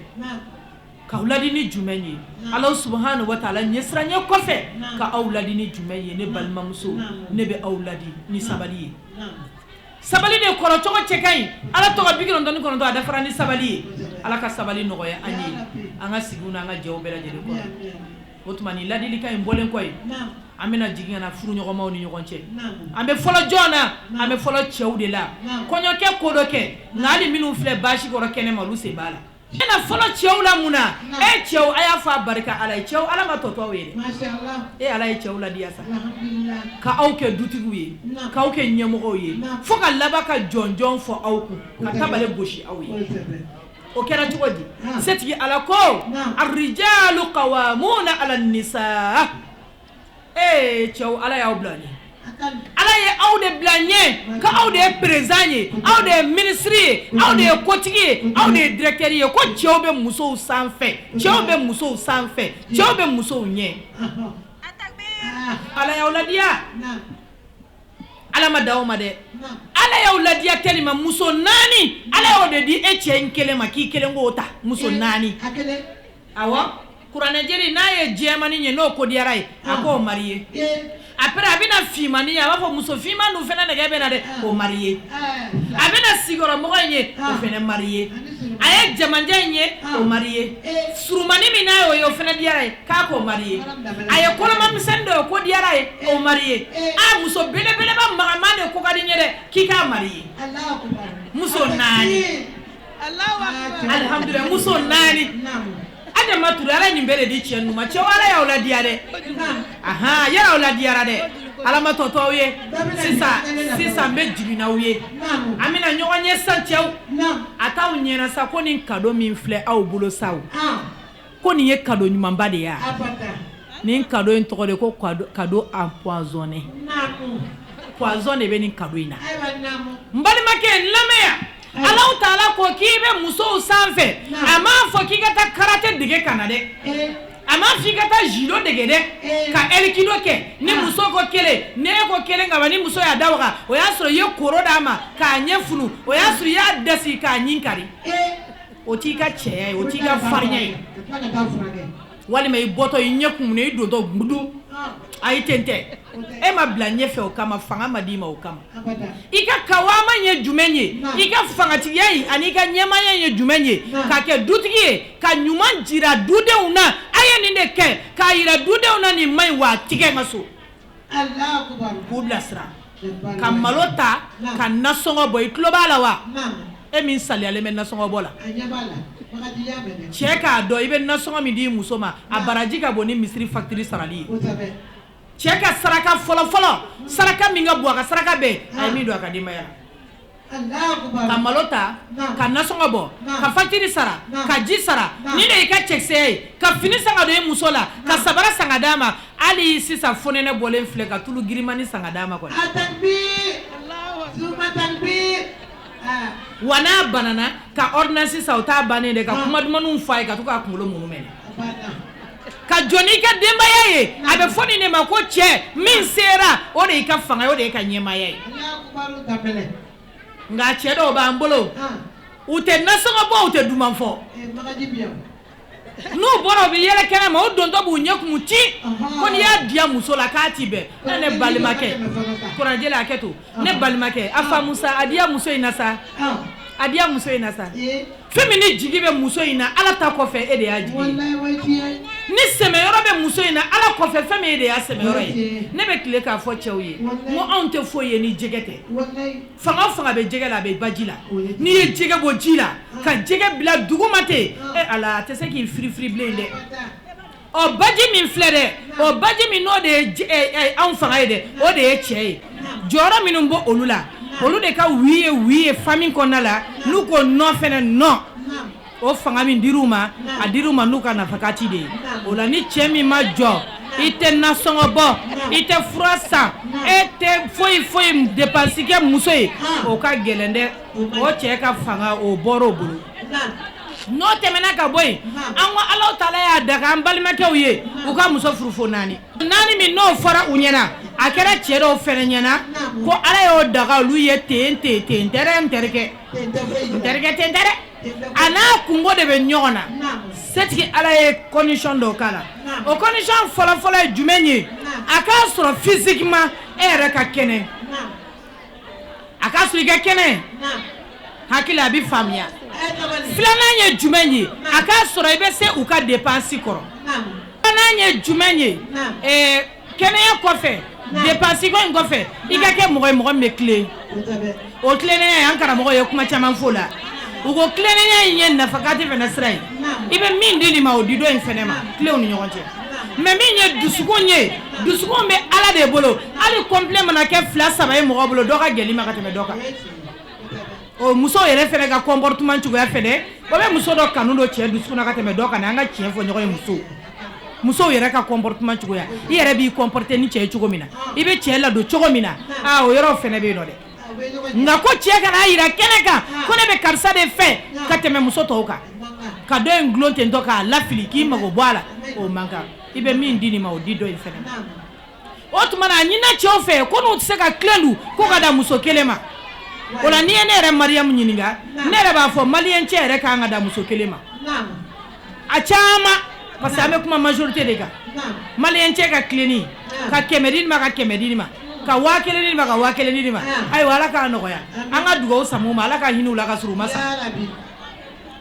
k'aw ladi ni jumɛn ye? Ala subahana wa taala ɲɛsiranɲɛ kɔfɛ, ka aw ladi ni jumɛn ye? Ne balimamuso, ne bɛ aw ladi ni sabali ye. Sabali de kɔrɔ cogo cɛ ka ɲi. Ala tɔgɔ 99, a dafara ni sabali ye. Ala ka sabali nɔgɔya an ye, an ka sigiw n'an ka jɛw bɛɛ lajɛlen kɔrɔ. O tuma, ni ladilikan in bɔlen kɔ ye, an bɛna jigin ka na furuɲɔgɔnmaw ni ɲɔgɔn cɛ. An bɛ fɔlɔ jɔn na? An bɛ fɔlɔ cɛw de la. Kɔɲɔkɛ ko dɔ kɛ, nka hali minnu filɛ baasi kɔrɔ kɛnɛ ma, olu sen b'a la. N bɛna fɔlɔ cɛw la. Mun na? E cɛw, a y'a fɔ a barika Ala ye. Cɛw, Ala ma tɔ to aw ye dɛ. E Ala ye cɛw ladiya sa ka aw kɛ dutigiw ye, k'aw kɛ ɲɛmɔgɔw ye, fo ka laban ka jɔnjɔn fɔ aw kun, ka tabale gosi aw ye. O kɛra cogo di? Setigi Ala ko: arrijalu qawamuna ala nisa. Ee cɛw, Ala y'aw bila ɲɛ. Ala ye aw de bila ɲɛ, ko aw de ye président ye, aw de ye ministre ye, aw de ye kotigi ye, aw de ye directeur ye. Ko cɛw bɛ musow sanfɛ, cɛw bɛ musow sanfɛ, cɛw bɛ musow ɲɛ. Ala y'aw ladiya. Ala ma da aw ma dɛ. Ala y'aw ladiya tellement muso naani, Ala y'o de di e cɛ in kelen ma, k'i kelen k'o ta, muso naani. Awɔ, kuranɛjeli n'a ye jɛmani ye, n'o ko diyara ye, a k'o marier. Après, a bɛna finmani ye, a b'a fɔ muso finman dun fana nɛgɛ bɛ na dɛ, k'o marier. A bɛna sigiyɔrɔmɔgɔ in ye, o fana marier. A ye jamanjɛ in ye, k'o marier. Surumani min n'a y'o ye, o fana diyara ye, k'a k'o marier. A ye kɔlɔma misɛnnin dɔ ye, ko diyara ye, k'o marier. A muso belebeleba magaman de ko ka di n ye dɛ, k'i k'a marier. Muso naani, alihamudulila, muso naani. Adama Ture, Ala ye nin bɛɛ de di cɛ ninnu ma. Cɛw, Ala y'aw ladiya dɛ. Ahan, yala aw ladiyara dɛ. Ala ma tɔ to aw ye. Sisan sisan, n bɛ jigin n'aw ye, an bɛna ɲɔgɔn ye sisan. Cɛw, a t'aw ɲɛna sa ko nin cadeau min filɛ aw bolo sa, ko nin ye cadeau ɲumanba de ye? Nin cadeau in tɔgɔ de ko cadeau empoisonné. Poison de bɛ nin cadeau in na. N balimakɛ, n lamɛn yan. Alahu taala ko k'i bɛ musow sanfɛ, a m'a fɔ k'i ka taa karaté dege ka na dɛ. A m'a fɔ i ka taa judo dege dɛ, ka aikido kɛ. Ni muso ko kelen, ni e ko kelen ka ban, ni muso y'a da waga, o y'a sɔrɔ i ye koro d'a ma k'a ɲɛ funu, o y'a sɔrɔ i y'a dasi k'a ɲin kari. O t'i ka cɛya ye, o t'i ka farinya ye. Walima i bɔtɔ, i ɲɛ kumunen, i dontɔ gudu, ayi, ten tɛ. E ma bila ɲɛfɛ o kama, fanga ma d'i ma o kama. I ka kawama ye jumɛn ye? I ka fangatigiya ye ani i ka ɲɛmaaya ye jumɛn ye? Ka kɛ dutigi ye, ka ɲuman jira dudenw na. A ye nin de kɛ k'a yira dudenw na, nin man ɲi wa, a tigɛ n ka so, k'u bilasira. Ka malo ta ka nasɔngɔ bɔ, i tulo b'a la wa? E min saliyalen bɛ nasɔngɔ bɔ la, cɛ k'a dɔn i bɛ nasɔngɔ min di muso ma, a baraji ka bon ni misiri facture sarali ye. Cɛ ka saraka fɔlɔ fɔlɔ, saraka min ka bon a ka saraka bɛɛ, a ye min don a ka denbaya la, ka malo ta ka nasɔngɔ bɔ, ka facture sara, ka ji sara, ni de y'i ka cɛkisɛya ye. Ka fini san ka don i muso la, ka sabara san ka d'a ma, hali sisan fonɛnɛ bɔlen filɛ, ka tulu girimani san ka d'a ma kɔni. Wa n'a banana, ka ordonnance san, o t'a bannen dɛ, ka kuma dumanw f'a ye, ka to k'a kunkolo munu mɛnɛ, ka jɔ n'i ka denbaya ye. A bɛ fɔ nin de ma ko cɛ min sera. O de y'i ka fanga ye, o de y'i ka ɲɛmaaya ye. Nka cɛ dɔw b'an bolo, u tɛ nasɔngɔ bɔ, u tɛ duman fɔ. N'u bɔra, u bɛ yɛlɛ kɛnɛ ma, o dontɔ b'u ɲɛ kumu ci ko n'i y'a diya muso la, k'a ti bɛn. Ne balimakɛ, kuranjɛ la, hakɛ to. Ne balimakɛ, a faamu sa, a diya muso in na sa, a diya muso in na sa. Fɛn min ni jigi bɛ muso in na, Ala ta kɔfɛ, e de y'a jigi ye. Ni sɛmɛyɔrɔ bɛ muso in na, Ala kɔfɛ, fɛn min e de y'a sɛmɛyɔrɔ ye. Ne bɛ tile k'a fɔ cɛw ye n ko anw tɛ foyi ye ni jɛgɛ tɛ. Fanga o fanga bɛ jɛgɛ la, a bɛ baji la. N'i ye jɛgɛ bɔ ji la ka jɛgɛ bila duguma ten, e Ala, a tɛ se k'i firifiri bilen dɛ. Ɔ, baji min filɛ dɛ, o baji min n'o de ye anw fanga ye dɛ, o de ye cɛ ye. Jɔyɔrɔ minnu bɔ olu la, olu de ka oui ye oui ye famille kɔnɔna la. N'u ko non fɛnɛ, non. O fanga min dir'u ma, a dir'u ma n'u ka nafakati de ye. O la, ni cɛ min ma jɔ I tɛ nasɔngɔ bɔ, i tɛ fura san, e tɛ foyi foyi dépense kɛ muso ye, o ka gɛlɛn dɛ. O cɛ ka fanga o bɔra o bolo. N'o tɛmɛna ka bɔ yen, an ko Alahu taala y'a daga an balimakɛw ye u ka muso furu fo naani. Naani min n'o fɔra u ɲɛna, a kɛra cɛ dɔw fɛnɛ ɲɛna ko Ala y'o daga olu ye ten ten ten tɛ dɛ, n terikɛ, n terikɛ, ten tɛ dɛ. A n'a kunko de bɛ ɲɔgɔn na. Setigi Ala ye condition dɔw k'a la. O condition fɔlɔfɔlɔ ye jumɛn ye? A k'a sɔrɔ physiquement e yɛrɛ ka kɛnɛ, a k'a sɔrɔ i ka kɛnɛ hakili a bɛ faamuya. Filanan ye jumɛn ye? A k'a sɔrɔ i bɛ se u ka dépense kɔrɔ. Filanan ye jumɛn ye? Kɛnɛya kɔfɛ, dépense ko in kɔfɛ, i ka kɛ mɔgɔ ye mɔgɔ min bɛ tilen. O tilennenya, an karamɔgɔ ye kuma caman fɔ o la. U ko tilennenya in ye nafakati fana sira ye. I bɛ min di nin ma, o di dɔ in fana ma, tilenw ni ɲɔgɔn cɛ. Mais min ye dusukun ye, dusukun bɛ Ala de bolo. Hali complet mana kɛ fila saba ye mɔgɔ bolo, dɔ ka gɛlɛn ma ka tɛmɛ dɔ kan. O muso yɛrɛ fana ka comportement cogoya fana, o bɛ muso dɔ kanu don cɛ dusukun na ka tɛmɛ dɔ kan. An ka tiɲɛ fɔ ɲɔgɔn ye, muso musow yɛrɛ ka comportement cogoya, i yɛrɛ b'i comporter ni cɛ ye cogo min na, i bɛ cɛ ladon cogo min na, aa, o yɔrɔ fana bɛ yen nɔ dɛ. Nka ko cɛ kana jira kɛnɛ kan ko ne bɛ karisa de fɛ ka tɛmɛ muso tɔw kan, ka dɔ in dulon ten tɔ k'a lafili k'i mago bɔ a la, o man kan. I bɛ min di nin ma, o di dɔ in fana ma. O tuma na, a ɲinina cɛw fɛ ko n'u tɛ se ka tilen dun, ko ka da muso kelen ma. O la, n'i ye ne yɛrɛ Mariyamu ɲininka, ne yɛrɛ b'a fɔ maliyɛn cɛ yɛrɛ kan ka da muso kelen ma a caman, parce que an bɛ kuma majorité de kan. Maliyɛn cɛ ka tilenni ka 100 di nin ma, ka 100 di nin ma, ka 1000 di nin ma, ka 1000 di nin ma, ayiwa, Ala k'a nɔgɔya. An ka dugawu sama u ma, Ala ka hinɛ u la ka sɔrɔ u ma sa.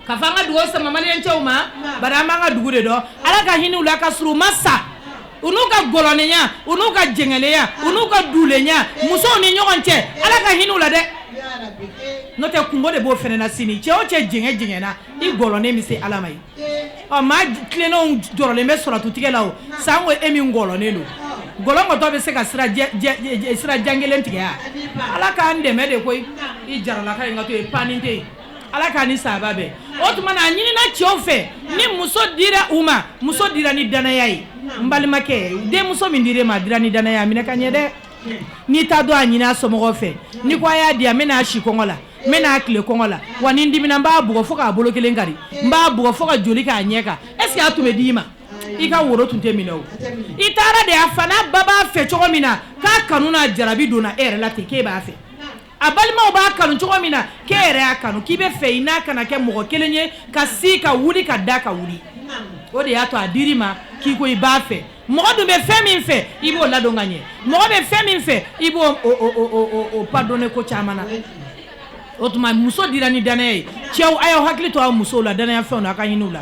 Ka fɔ an ka dugawu sama maliyɛn cɛw ma, bari an b'an ka dugu de dɔn. Ala ka hinɛ u la ka sɔrɔ u ma sa, u n'u ka gɔlɔnenya, u n'u ka jɛngɛlenya, u n'u ka dulenya musow ni ɲɔgɔn cɛ, Ala ka hinɛ u la dɛ. N'o tɛ, kungo de b'o fɛnɛ na sini. Cɛ o cɛ jɛngɛ jɛngɛna, i gɔlɔnen bɛ se Ala ma ye. Ɔ, maa tilennenw jɔrɔlen bɛ sɔrɔtutigɛ la. O san ko e min gɔlɔnen don, gɔlɔnkɔtɔ bɛ se ka sira jan kelen tigɛ yan. Ala k'an dɛmɛ de koyi. I jaralaka in ka to yen, panni tɛ yen. Ala k'a ni saba bɛn. O tuma na, a ɲinina cɛw fɛ, ni muso dira u ma, muso dira ni danaya ye. N balimakɛ, denmuso min dira e ma, a dira ni danaya, a minɛ ka ɲɛ dɛ. N'i t'a dɔn, a ɲini a somɔgɔw fɛ. N'i ko a y'a di yan, n bɛna a si kɔngɔ la, n bɛna a tile kɔngɔ la, wa ni n dimina, n b'a bugɔ fo k'a bolo kelen kari, n b'a bugɔ fo ka joli k'a ɲɛ kan, est ce que a tun bɛ d'i ma? I ka woro tun tɛ minɛ. O i taara de, a fa n'a ba b'a fɛ cogo min na, k'a kanu n'a jarabi donna e yɛrɛ la ten, k'e b'a fɛ. A balimaw b'a kanu cogo min na, k'e yɛrɛ y'a kanu, k'i bɛ fɛ i n'a kana kɛ mɔgɔ kelen ye, ka si ka wuli, ka da ka wuli. O de y'a to a dir'i ma k'i ko i b'a fɛ. Mɔgɔ dun bɛ fɛn min fɛ, i b'o ladon ka ɲɛ. Mɔgɔ bɛ fɛn min fɛ, i b'o o pardonner ko caman na. O tuma, muso dira ni danaya ye. Cɛw, a y'aw hakili to aw musow la, danaya fɛnw na, a ka ɲini u la.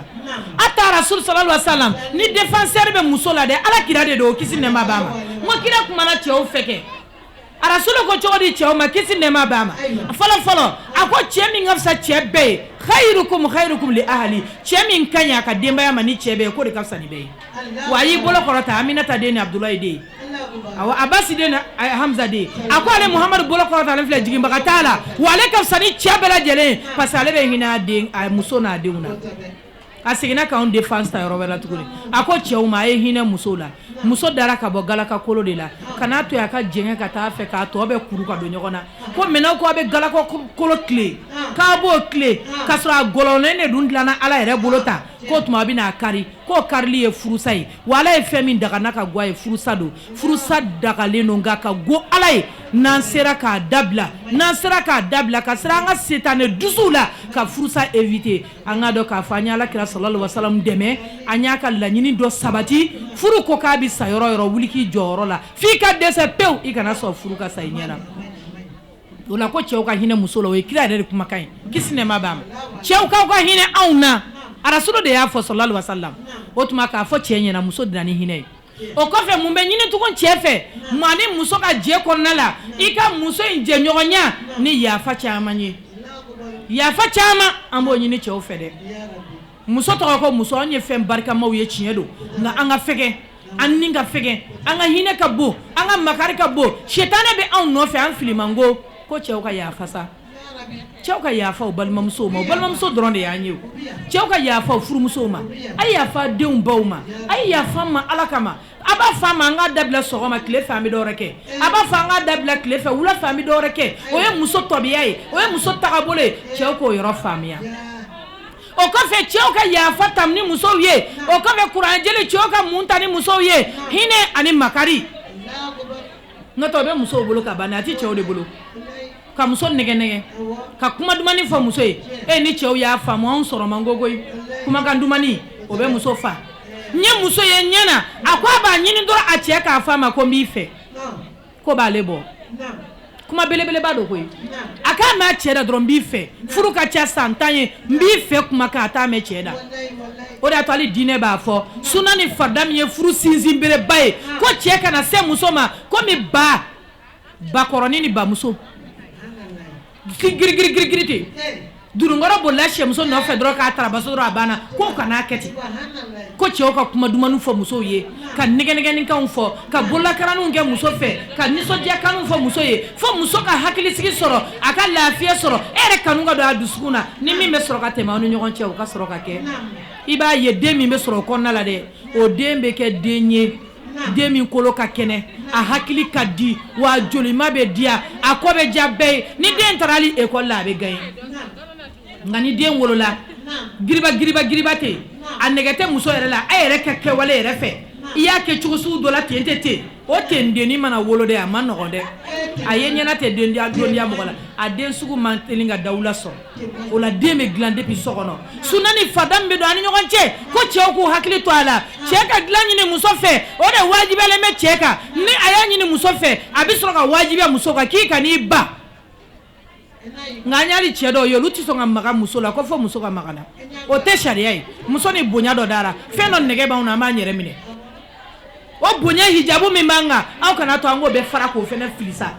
A taara Rasul sallallahu alaihi wasallam ni défenseur bɛ muso la dɛ, Ala kira de don, kisi nɛɛma b'a ma. N ko kira kumana cɛw fɛ kɛ. Arasulu ko cogo di cɛw ma, kisi nɛɛma b'a ma? Fɔlɔ fɔlɔ, a ko cɛ min ka fisa cɛ bɛɛ ye, khayrukum khayrukum li ahli, cɛ min ka ɲi a ka denbaya ma ni cɛ bɛɛ ye, k'o de ka fisa ni bɛɛ ye. Wa a y'i bolo kɔrɔta, Aminata den ni Abudulayi den, awɔ, Abasi den ni Hamza den. A ko ale Muhamadu bolo kɔrɔtalen filɛ, jiginbaga t'a la, wa ale ka fisa ni cɛ bɛɛ lajɛlen ye, parce que ale bɛ hinɛ a den, a muso n'a denw na. A seginna k'anw défense ta yɔrɔ wɛrɛ la tuguni. A ko cɛw ma, a ye hinɛ musow la. Muso dara ka bɔ galaka kolo de la, kan'a to yen a ka jɛngɛ ka taa fɛ k'a tɔ bɛɛ kuru ka don ɲɔgɔn na. Ko maintenant ko a bɛ galaka kolo tile, k'a b'o tile k'a sɔrɔ a gɔlɔnen de dun dilanna Ala yɛrɛ bolo ta, k'o tuma a bɛna a kari, k'o karili ye furusa ye. Wa Ala ye fɛn min daga n'a ka go a ye, furusa don. Furusa dagalen don, nka ka go Ala ye, n'an sera k'a dabila, n'an sera k'a dabila ka sira an ka setanɛ dusuw la ka furusa éviter, an k'a dɔn k'a fɔ an ye Ala kira sallallahu alaihi wasallam dɛmɛ, an y'a ka laɲini dɔ sabati. Furu ko k'a bɛ sa yɔrɔ yɔrɔ, wuli k'i jɔyɔrɔ la f'i ka dɛsɛ pewu, i kana sɔn furu ka sa i ɲɛna. O la, ko cɛw ka hinɛ muso la, o ye kira yɛrɛ de kumakan ye, kisi nɛɛma b'a ma. Cɛw, k'aw ka hinɛ anw na, Arasulu de y'a fɔ sallallahu alaihi wasallam. O tuma, k'a fɔ cɛ ɲɛna, muso dira ni hinɛ ye. O kɔfɛ, mun bɛ ɲini tugun cɛ fɛ? Maa ni muso ka jɛ kɔnɔna la, i ka muso in jɛɲɔgɔnya ni yafa caman ye, yafa caman, an b'o ɲini cɛw fɛ dɛ. Muso tɔgɔ ko muso, an ye fɛn barikamaw ye, tiɲɛ don, nka an ka fɛgɛn, an ni ka fɛgɛn, an ka hinɛ ka bon, an ka makari ka bon. Sitanɛ bɛ anw nɔfɛ, an filimanko ko. Cɛw ka yafa sa. Cɛw ka yafa u balimamusow ma, u balimamuso dɔrɔn de y'an ye o. Cɛw ka yafa u furumusow ma, a ye yafa denw baw ma, a ye yafa ma Ala kama. A b'a fɔ a ma an k'a dabila sɔgɔma, tile fɛ an bɛ dɔwɛrɛ kɛ. A b'a fɔ an k'a dabila tile fɛ, wula fɛ an bɛ dɔwɛrɛ kɛ. O ye muso tabiya ye, o ye muso tagabolo ye. Cɛw k'o yɔrɔ faamuya. O kɔfɛ cɛw ka yafa ta ni musow ye. O kɔfɛ kuranjeli, cɛw ka mun ta ni musow ye? Hinɛ ani makari. N'o tɛ o bɛ musow bolo ka ban, a tɛ cɛw de bolo. Ka muso nɛgɛ nɛgɛ, ka kuma dumanni fɔ muso ye. E ni cɛw y'a faamu, anw sɔrɔ man go koyi. Kumakan dumanni, o bɛ muso fa. N ye muso ye ɲɛ na, a ko a b'a ɲini dɔrɔn a cɛ k'a fɔ a ma ko n b'i fɛ, ko b'ale bɔ. Kuma belebeleba don koyi. A k'a mɛn a cɛ da dɔrɔn n b'i fɛ. Furu ka ca san 10 ye, n b'i fɛ kuma kan, a t'a mɛn cɛ da. O de y'a to hali diinɛ b'a fɔ suna ni farida min ye furu sinsinbereba ye, ko cɛ kana se muso ma komi ba bakɔrɔnin ni bamuso girigirigirigiri ten. Dununkɔrɔ bolila sɛmuso nɔfɛ dɔrɔn k'a tarabaso dɔrɔn, a banna. Ko kan'a kɛ ten. Ko cɛw ka kuma dumanw fɔ musow ye, ka nɛgɛnɛgɛnikanw fɔ, ka bololakaraniw kɛ muso fɛ, ka nisɔndiyakanw fɔ muso ye, fo muso ka hakilisigi sɔrɔ, a ka lafiya sɔrɔ, e yɛrɛ kanu ka don a dusukun na. Ni min bɛ sɔrɔ ka tɛmɛ aw ni ɲɔgɔn cɛ, o ka sɔrɔ ka kɛ. I b'a ye den min bɛ sɔrɔ o kɔnɔna la dɛ, o den bɛ kɛ den ye, den min kolo ka kɛnɛ, a hakili ka di, wa jolima bɛ diya, a kɔ bɛ diya bɛɛ ye. Ni den taara hali ekɔli la, a bɛ gagner. Nka ni den wolola giriba giriba giriba ten, a nɛgɛ tɛ muso yɛrɛ la, a yɛrɛ ka kɛwale yɛrɛ fɛ, i y'a kɛ cogo sugu dɔ la ten tɛ ten, o ten dennin mana wolo dɛ, a ma nɔgɔn dɛ. A ye ɲɛna tɛ den diya mɔgɔ la, a den sugu man teli ka dawula sɔrɔ. O la den bɛ dilan depuis so kɔnɔ. Suna ni farida min bɛ don an ni ɲɔgɔn cɛ, ko cɛw k'u hakili to a la. Cɛ ka dilan ɲini muso fɛ, o de wajibiyalen bɛ cɛ kan. Ni a y'a ɲini muso fɛ, a bɛ sɔrɔ ka wajibiya muso kan k'i kan'i ban. Nka an y'ali cɛ dɔw ye, olu tɛ sɔn ka maga muso la ko fo muso ka maga na. O tɛ sariya ye. Muso ni bonya dɔ dara, fɛn dɔ nɛgɛ b'anw na, an b'an yɛrɛ minɛ. O bonya hijabu min b'an kan, aw kana to an k'o bɛɛ fara k'o fana fili sa.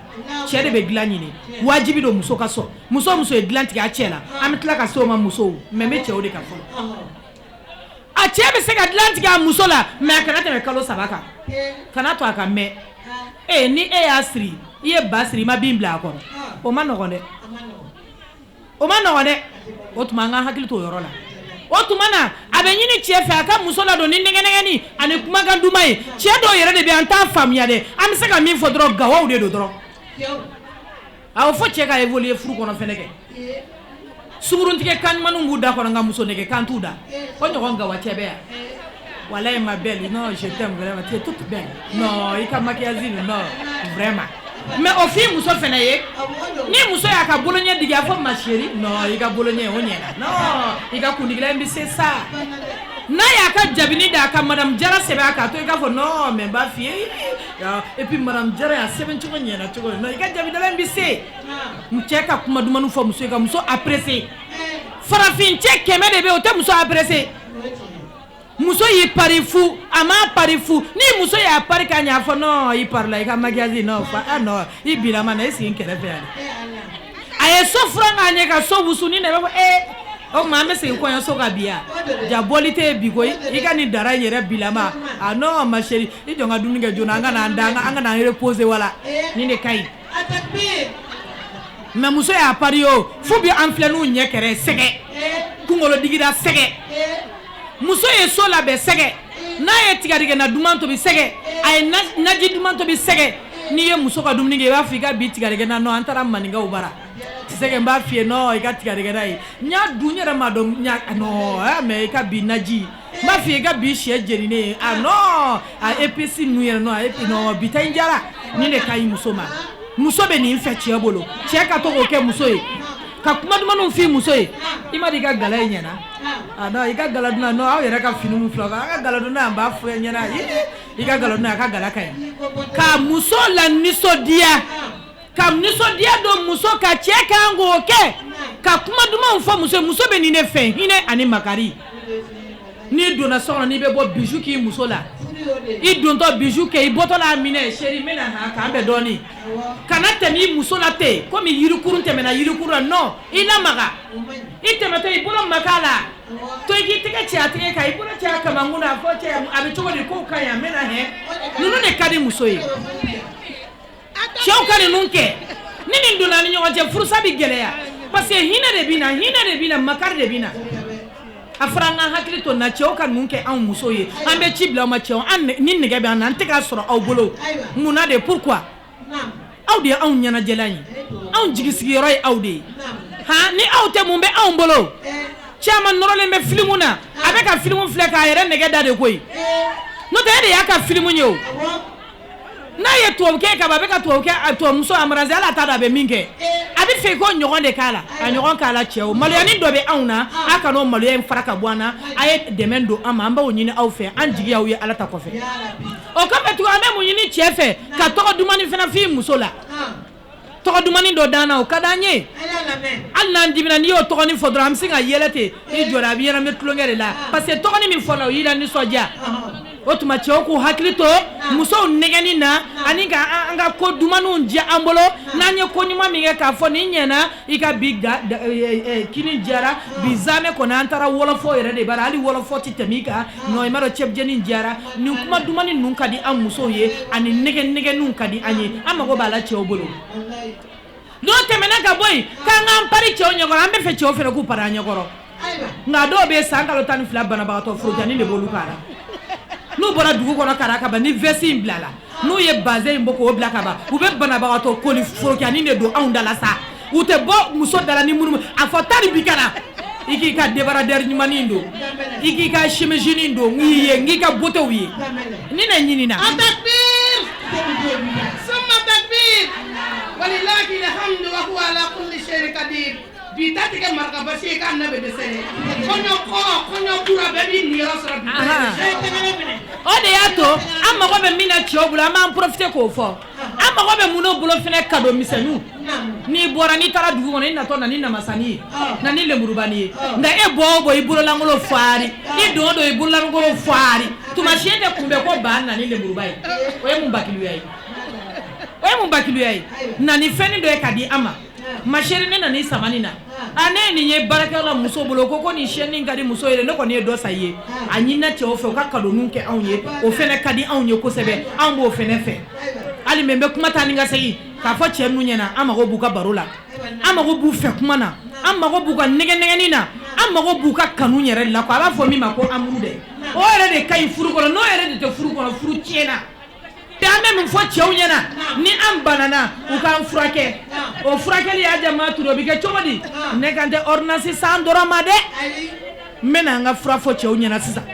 Cɛ de bɛ dilan ɲini, wajibi don muso ka sɔn. Muso muso ye dilan tigɛ a cɛ la, an bɛ tila ka se o ma musow, mais n bɛ cɛw de kan fɔlɔ. A cɛ bɛ se ka dilan tigɛ a muso la, mais a kana tɛmɛ kalo 3 kan. Kana to a ka mɛn. Ee, ni e y'a siri, i ye ba siri, i ma bin bila a kɔrɔ, o ma nɔgɔn dɛ, o ma nɔgɔn dɛ. O tuma an ka hakili to o yɔrɔ la. O tuma na a bɛ ɲini cɛ fɛ a ka muso ladon ni nɛgɛnɛgɛni ani kumakan duman ye. Cɛ dɔw yɛrɛ de bɛ, an t'a faamuya dɛ. An bɛ se ka min fɔ dɔrɔn, gawaw de don dɔrɔn. Awɔ, fo cɛ ka évoluer furu kɔnɔ fɛnɛ kɛ. Sunguruntigɛ kan ɲumanw b'u da kɔnɔ, nka muso nɛgɛ kan t'u da. O ɲɔgɔn gawa cɛ bɛ yan. Walayi ma belle, non, je t'aime vraiment, tu es toute belle, non, i ka maquillage non, vraiment. Mais o f'i muso fɛnɛ ye. Ni muso y'a ka boloɲɛ digi, a fɔ ma chérie, non, i ka boloɲɛ o ɲɛna, non, i ka kundigila in bɛ se sa. N'a y'a ka jabini d'a ka madame Jara sɛbɛn a kan, to i k'a fɔ non, mais n b'a f'i ye, et puis madame Jara y'a sɛbɛn cogo ɲɛna cogo, non, i ka jabidala in bɛ se. Cɛ ka kuma dumanw fɔ muso ye, ka muso apprécier. Farafin cɛ 100 de bɛ yen, o tɛ muso apprécier. Muso y'i pari fu, a m'a pari fu. Ni muso y'a pari ka ɲɛ, a fɔ non, i pari la, i ka maquillage non, fa ah non, i bilama na, i sigi n kɛrɛfɛ yan. A ye so furan k'a ɲɛ, ka so wusu ni nɛgɛ, fɔ ee, o tuma an bɛ segin kɔɲɔso kan bi yan. Ja bɔli tɛ yen bi koyi. I ka nin dara in yɛrɛ bilama, ah non, ma chérie, i jɔ n ka dumuni kɛ joona, an ka n'an da, an ka n'an reposer. Wala nin de ka ɲi. Mais muso y'a pari o fu bi, an filɛ n'u ɲɛ kɛrɛ sɛgɛ, kunkolo digira sɛgɛ. Muso ye so labɛn sɛgɛ, n'a ye tigadɛgɛna duman tobi sɛgɛ, a ye naji duman tobi sɛgɛ. N'i ye muso ka dumuni kɛ, i b'a fɔ i ka bi tigadɛgɛna, non, an taara maninkaw bara sɛgɛ, n b'a f'i ye, non, i ka tigadɛgɛna ye, n y'a dun, n yɛrɛ m'a dɔn, non, mais i ka bi naji, n b'a f'i ye, i ka bi sɛ jeninen ye, ah non, a épices ninnu yɛrɛ, non, non, bi ta in diyara. Nin de ka ɲi muso ma. Muso bɛ nin fɛ cɛ bolo, cɛ ka to k'o kɛ muso ye, ka kuma dumanw f'i muso ye. I ma di, i ka gala in ɲɛna, ah non, i ka gala dunna, non, aw yɛrɛ ka fini min filɛ, an ka gala dunna, an b'a fɔ ɲɛna, i ka gala dunna, a ka gala ka ɲi. Ka muso la nisɔndiya, ka nisɔndiya don muso ka, cɛ kan k'o kɛ, ka kuma dumanw fɔ muso ye. Muso bɛ nin de fɛ, hinɛ ani makari. N'i donna so kɔnɔ, n'i bɛ bɔ, bisou k'i muso la. I dontɔ bisou kɛ, i bɔtɔ la, a minɛ, chérie, n bɛna han, k'an bɛn dɔɔnin. Kana tɛmɛ i muso la ten komi yirikurun tɛmɛna yirikurun la, non, i lamaga. I tɛmɛtɔ, i bolo maga a la, to i k'i tɛgɛ cɛ a tɛgɛ kan, i bolo cɛ a kamankun na, a fɔ cɛ a bɛ cogo di, kow ka ɲi, a bɛna hɛn. Ninnu de ka di muso ye. Cɛw ka ninnu kɛ, ni nin donna ni ɲɔgɔn cɛ, furusa bɛ gɛlɛya. Parce que hinɛ de bɛ na, hinɛ de bɛ na, makari de bɛ na. A fɔra an ka hakili to na, cɛw ka ninnu kɛ anw musow ye. An bɛ ci bila aw ma, cɛw, an ni nɛgɛ bɛ an na, an tɛ k'a sɔrɔ aw bolo. Munna de? Pourquoi? Aw de ye anw ɲɛnajɛlan ye, anw jigisigiyɔrɔ ye aw de ye. Han, ni aw tɛ, mun bɛ anw bolo? Caman nɔrɔlen bɛ filimu na, a bɛ ka filimu filɛ k'a yɛrɛ nɛgɛ da de koyi. N'o tɛ, e de y'a ka filimu ye o. N'a ye tubabukɛ ka ban, a bɛ ka tubabukɛ tubabumuso embrasser, hali a t'a dɔn a bɛ min kɛ. A bɛ fɛ ko ɲɔgɔn de k'a la, a ɲɔgɔn k'a la. Cɛw, maloyanin dɔ bɛ anw na, a kana o maloya in fara ka bɔ an na. A ye dɛmɛ don an ma, an b'o ɲini aw fɛ, an jigi y'aw ye Ala ta kɔfɛ. O kɔfɛ tugun, an bɛ mun ɲini cɛ fɛ? Ka tɔgɔ dumani fana f'i muso la. Tɔgɔ dumani dɔ d'an na, o ka d'an ye. Hali n'an dimina, n'i y'o tɔgɔnin fɔ dɔrɔn, an bɛ se ka yɛlɛ ten. I jɔra, a bɛ ɲɛnamɛ tulonkɛ de la, parce que tɔgɔnin min fɔla, o y'i la nisɔndiya. O tuma, cɛw k'u hakili to musow nɛgɛnni na ani ka an ka ko dumaniw diya an bolo. N'an ye ko ɲuman min kɛ, k'a fɔ nin ɲɛna i ka bi kini diyara bi, zamɛ kɔni, an taara wɔlɔfɔ yɛrɛ de bara, hali wɔlɔfɔ tɛ tɛmɛ i kan nɔ, i m'a dɔn cɛbujɛni diyara. Nin kuma dumani ninnu ka di an musow ye, ani nɛgɛ nɛgɛninw ka di an ye. An mago b'a la cɛw bolo. N'o tɛmɛna ka bɔ yen, k'an k'an pari cɛw ɲɛkɔrɔ, an bɛ fɛ cɛw fana k'u pari an ɲɛkɔrɔ. Nka dɔw bɛ san kalo 12, banabagatɔ forojani de b'olu kan la. N'u bɔra dugu kɔnɔ ka ka ban, ni veste in bilala, n'u ye bazin in bɔ k'o bila ka ban, u bɛ banabagatɔ koli forojani de don anw da la sa. U tɛ bɔ muso da la ni minnu a fɔ taa ni bi ka na, i k'i ka débardeur ɲumanin don, i k'i ka chemise don, n k'i ye, n k'i ka beautéw ye, ni ne ɲinina. Takbir summa takbir walillahi alhamdu wa huwa ala kulli shay'in qadir. Bi ta tigɛ maraka basi ye k'a na bɛ dɛsɛ ye. Kɔɲɔ kɔrɔ, kɔɲɔ kura, bɛɛ b'i niyɔrɔ sɔrɔ bi. O de y'a to an mago bɛ min na cɛw bolo, an b'an profiter k'o fɔ. An mago bɛ minnu bolo fɛnɛ, cadeau misɛnninw. N'i bɔra, n'i taara dugu kɔnɔ, i natɔ na ni namasani ye, na ni lenburubani ye. Nka e bɔ o bɔ, i bololankolon faari, i don o don, i bololankolon faari, tuma siyɛn tɛ kunbɛn ko ba na ni lenburuba ye. O ye mun bakiluya ye? O ye mun bakiluya ye? Na ni fɛnnin dɔ ye ka di an ma. Ma chérie, ne nana i samani na. A ne ye nin ye baarakɛyɔrɔ la muso bolo, ko nin chaîne ka di muso ye. Ne kɔni ye dɔ san i ye. A ɲinina cɛw fɛ, u ka cadeau kɛ anw ye, o fɛnɛ ka di anw ye kosɛbɛ, anw b'o fɛnɛ fɛ. Hali mɛ n bɛ kuma taa ni ka segin k'a fɔ cɛ ninnu ɲɛna, an mago b'u ka baro la, an mago b'u fɛ kuma na, an mago b'u ka nɛgɛ nɛgɛni na, an mago b'u ka kanu yɛrɛ de la. Ko a b'a fɔ min ma ko amour dɛ, o yɛrɛ de ka ɲi furu kɔnɔ. N'o yɛrɛ de tɛ furu kɔnɔ, furu tiɲɛna. An bɛ min fɔ cɛw ɲɛna, ni an banana, u k'an furakɛ. O furakɛli y'a jama turu, o bɛ kɛ cogo di? Ne kan tɛ ordonnance san dɔrɔn ma dɛ. N bɛna an ka fura fɔ cɛw ɲɛna sisan.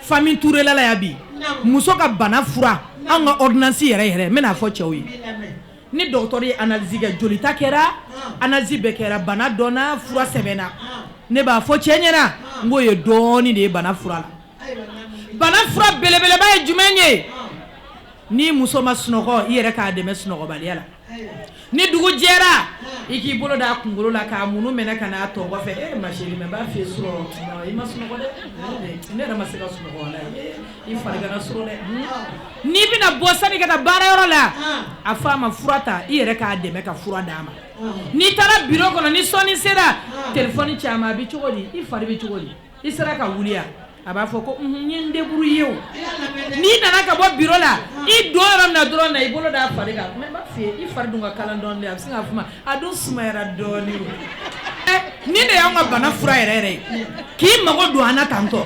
Famille Touré la yan bi, muso ka bana fura, an ka ordonnance yɛrɛ yɛrɛ, n bɛna fɔ cɛw ye. Ni dɔgɔtɔrɔ ye analyse kɛ, jolita kɛra, analyse bɛɛ kɛra, bana dɔnna, fura sɛbɛnna, ne b'a fɔ cɛ ɲɛna, n k'o ye dɔɔnin de ye bana fura la. Bana fura belebeleba ye jumɛn ye? Ni muso ma sunɔgɔ, i yɛrɛ k'a dɛmɛ sunɔgɔbaliya la. Ni dugu jɛra, i k'i bolo da a kunkolo la k'a munu minɛ ka n'a tɔ kɔfɛ. E ma chérie, mais n b'a f'i ye surɔ, i ma sunɔgɔ dɛ. Ne yɛrɛ ma se ka sunɔgɔ walayi. I farigana surɔ dɛ. N'i bɛna bɔ sani ka taa baarayɔrɔ la, a fɔ a ma fura ta, i yɛrɛ k'a dɛmɛ ka fura d'a ma. N'i taara bureau kɔnɔ, ni sɔnni sera, téléphone ci a ma: a bɛ cogo di? I fari bɛ cogo di? I sera ka wuli? A b'a fɔ ko n ye n débrouillé o. N'i nana ka bɔ bureau la, i don yɔrɔ min na dɔrɔn na, i bolo d'a fari kan: mais n b'a f'i ye, i fari dun ka kalan dɔɔnin dɛ. A bɛ se k'a fɔ ma a dun sumayara dɔɔnin o. Nin de y'anw ka bana fura yɛrɛ yɛrɛ ye, k'i mago don an na tantɔ.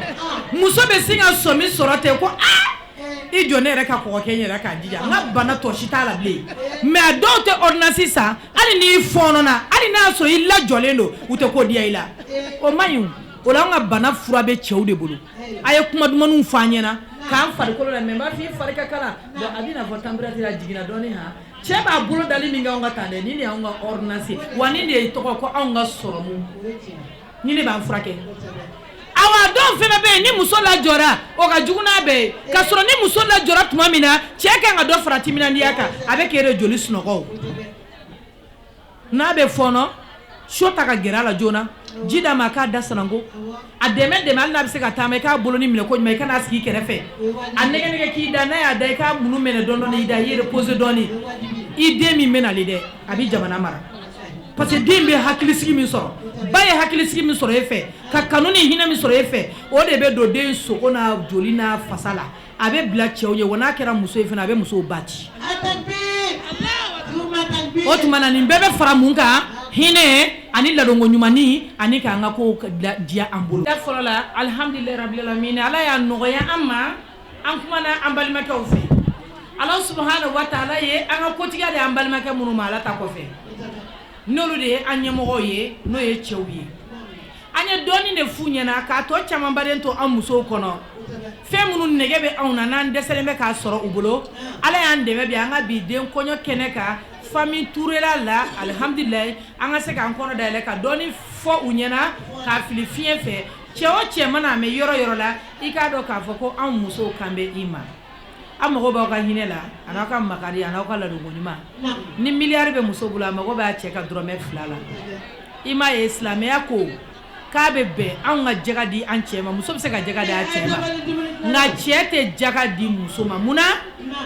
Muso bɛ sin ka sɔmi sɔrɔ ten ko aa, i jɔ, ne yɛrɛ ka kɔgɔ kɛ n yɛrɛ k'a jija, n ka bana tɔ si t'a la bilen. Mais a dɔw tɛ ordonnance san. Hali n'i fɔɔnɔna, hali n'a y'a sɔrɔ i lajɔlen don, u tɛ ko diya i la. O man ɲi. O la, an ka bana fura bɛ cɛw de bolo. A ye kuma dumanw fɔ an ɲɛna k'an farikolo la. Mais n b'a fɔ i fari ka kalan bon, a bɛ n'a fɔ température a jiginna dɔɔnin. Han, cɛ b'a bolo dali min kɛ anw ka tan dɛ, nin de y'anw ka ordonnance, wa nin de ye tɔgɔ ko anw ka sɔrɔmu, ni ne b'an furakɛ. Awa, dɔw fana bɛ yen, ni muso lajɔra, o ka jugu n'a bɛɛ ye. Ka sɔrɔ ni muso lajɔra tuma min na, cɛ kan ka dɔ fara timinandiya kan. A bɛ k'e de joli sunɔgɔ n'a bɛ fɔɔnɔ, so ta ka gɛrɛ a la joona, ji d'a ma a k'a da sananko, a dɛmɛ dɛmɛ. Hali n'a bɛ se ka taama, i k'a boloni minɛ ko ɲuman, i kan'a sigi kɛrɛfɛ. A nɛgɛ nɛgɛ k'i da, n'a y'a da, i k'a munu minɛ dɔɔni dɔɔni, i da, i reposer dɔɔni. I den min bɛ nalen dɛ, a bɛ jamana mara, parce que den bɛ hakilisigi min sɔrɔ, ba ye hakilisigi min sɔrɔ e fɛ, ka kanu ni hinɛ min sɔrɔ e fɛ, o de bɛ don den sogo n'a joli n'a fasa la, a bɛ bila cɛw ye. Wa n'a kɛra muso ye fana, a bɛ musow ba ci. O tuma na, nin bɛɛ bɛ fara mun kan? Hinɛ ani ladonko ɲumanni ani k'an ka kow diya an bolo. Da fɔlɔ la, alihamdulilayi rabil alamin, Ala y'a nɔgɔya an ma, an kumana an balimakɛw fɛ. Ala subahana wa taala ye an ka kotigiya di an balimakɛ minnu ma, Ala ta kɔfɛ, n'olu de ye an ɲɛmɔgɔw ye, n'o ye cɛw ye. An ye dɔɔnin de f'u ɲɛna k'a tɔ camanbaden to an musow kɔnɔ. Fɛn minnu nege bɛ anw na, n'an dɛsɛlen bɛ k'a sɔrɔ u bolo, Ala y'an dɛmɛ bi an ka bi den kɔɲɔ kɛnɛ kan, famille Turela la. Alihamdulilayi, an ka se k'an kɔnɔ dayɛlɛ ka dɔɔnin fɔ u ɲɛna k'a fili fiɲɛ fɛ. Cɛ o cɛ mana mɛn yɔrɔ yɔrɔ la, i k'a dɔn k'a fɔ ko anw musow kan bɛ i ma. An mago b'aw ka hinɛ la, a n'aw ka makari, a n'aw ka ladonko ɲuman. Ni miliyari bɛ muso bolo, a mago b'a cɛ ka dɔrɔmɛ 2 la. I m'a ye, silamɛya ko k'a bɛ bɛn anw ka jaga di an cɛ ma. Muso bɛ se ka jaga di a cɛ ma, nka cɛ tɛ jaga di muso ma. Munna?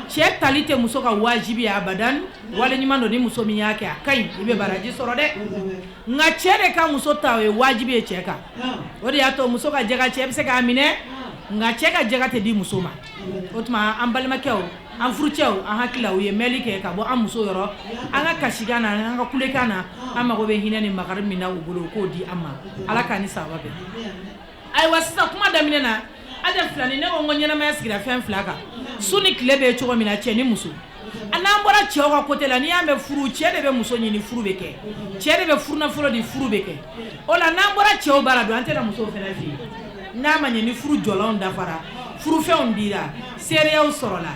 Cɛ tali tɛ muso ka wajibi ye abadan. Wale ɲuman don, ni muso min y'a kɛ, a ka ɲi, i bɛ baraji sɔrɔ dɛ. Nka cɛ de ka muso ta, o ye wajibi ye cɛ kan. O de y'a to muso ka jaga, cɛ bɛ se k'a minɛ, nka cɛ ka jaga tɛ di muso ma. O tuma, an balimakɛw, an furucɛw, an hakili la u ye mɛnli kɛ ka bɔ an muso yɔrɔ, an ka kasikan na, an ka kulekan na. An mago bɛ hinɛ ni makari min na u bolo, u k'o di an ma. Ala k'an ni sababa bɛn. Ayiwa, sisan kuma daminɛ na, Aja Filani, ne ko n ko ɲɛnamaya sigira fɛn fila kan, su ni tile bɛ cogo min na, cɛ ni muso. N'an bɔra cɛw ka côté la, n'i y'a mɛn furu, cɛ de bɛ muso ɲini, furu bɛ kɛ. Cɛ de bɛ furunafolo di, furu bɛ kɛ. O la, n'an bɔra cɛw bara don, an tɛna musow fana fɛ yen. N'a ma ɲɛ ni furu jɔlanw dafara, furufɛnw dira, seereyaw sɔrɔla,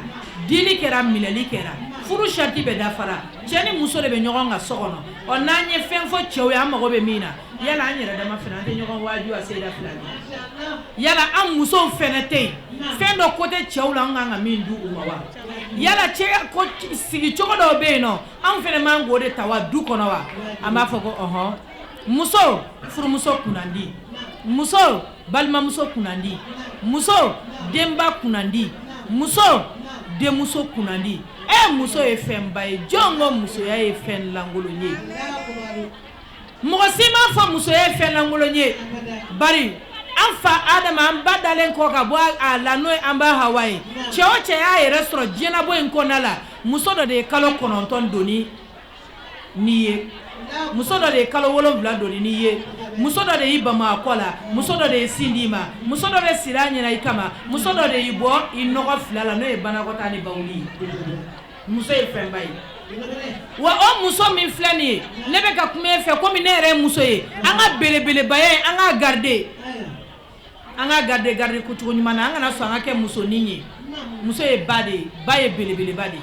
dili kɛra, minɛli kɛra, furu sariti bɛ dafara, cɛ ni muso de bɛ ɲɔgɔn kan so kɔnɔ. Ɔ, n'an ye fɛn fɔ cɛw ye, an mago bɛ min na, yala an yɛrɛ dama fana, an tɛ ɲɔgɔn waaju a seyida Filani? Yala an musow fɛnɛ tɛ yen fɛn dɔ côté cɛw la, an kan ka min di u ma wa? Yala cɛ ko sigi cogo dɔw bɛ yen nɔ, anw fɛnɛ man k'o de ta wa du kɔnɔ wa? An b'a fɔ ko ɔhɔn. Muso furumuso kunnandi, muso balimamuso kunnandi, muso denba kunnandi, muso denmuso kunnandi. E, muso ye fɛnba ye. Jɔn ko musoya ye fɛn lankolon ye? Mɔgɔ si m'a fɔ musoya ye fɛn lankolon ye. Bari an fa Adama, an ba dalen kɔ ka bɔ a la, n'o ye an ba Hawa ye, cɛ o cɛ y'a yɛrɛ sɔrɔ diɲɛnabɔ in kɔnɔna la, muso dɔ de ye kalo 9 doni n'i ye, muso dɔ de ye kalo 7 doni n'i ye, muso dɔ de y'i bama a kɔ la, muso dɔ de ye sin d'i ma, muso dɔ de sira ɲɛna i kama, muso dɔ de y'i bɔ i nɔgɔ fila la, n'o ye banakɔtaa ni bawuli ye. Muso ye fɛnba ye. Wa o muso min filɛ nin ye, ne bɛ ka kuma e fɛ komi ne yɛrɛ ye muso ye. An ka belebelebaya ye, an k'a garder, an k'a garder, garder cogo ɲuman na. An kana sɔn an ka kɛ musonin ye. Muso ye ba de ye, ba ye belebeleba de ye.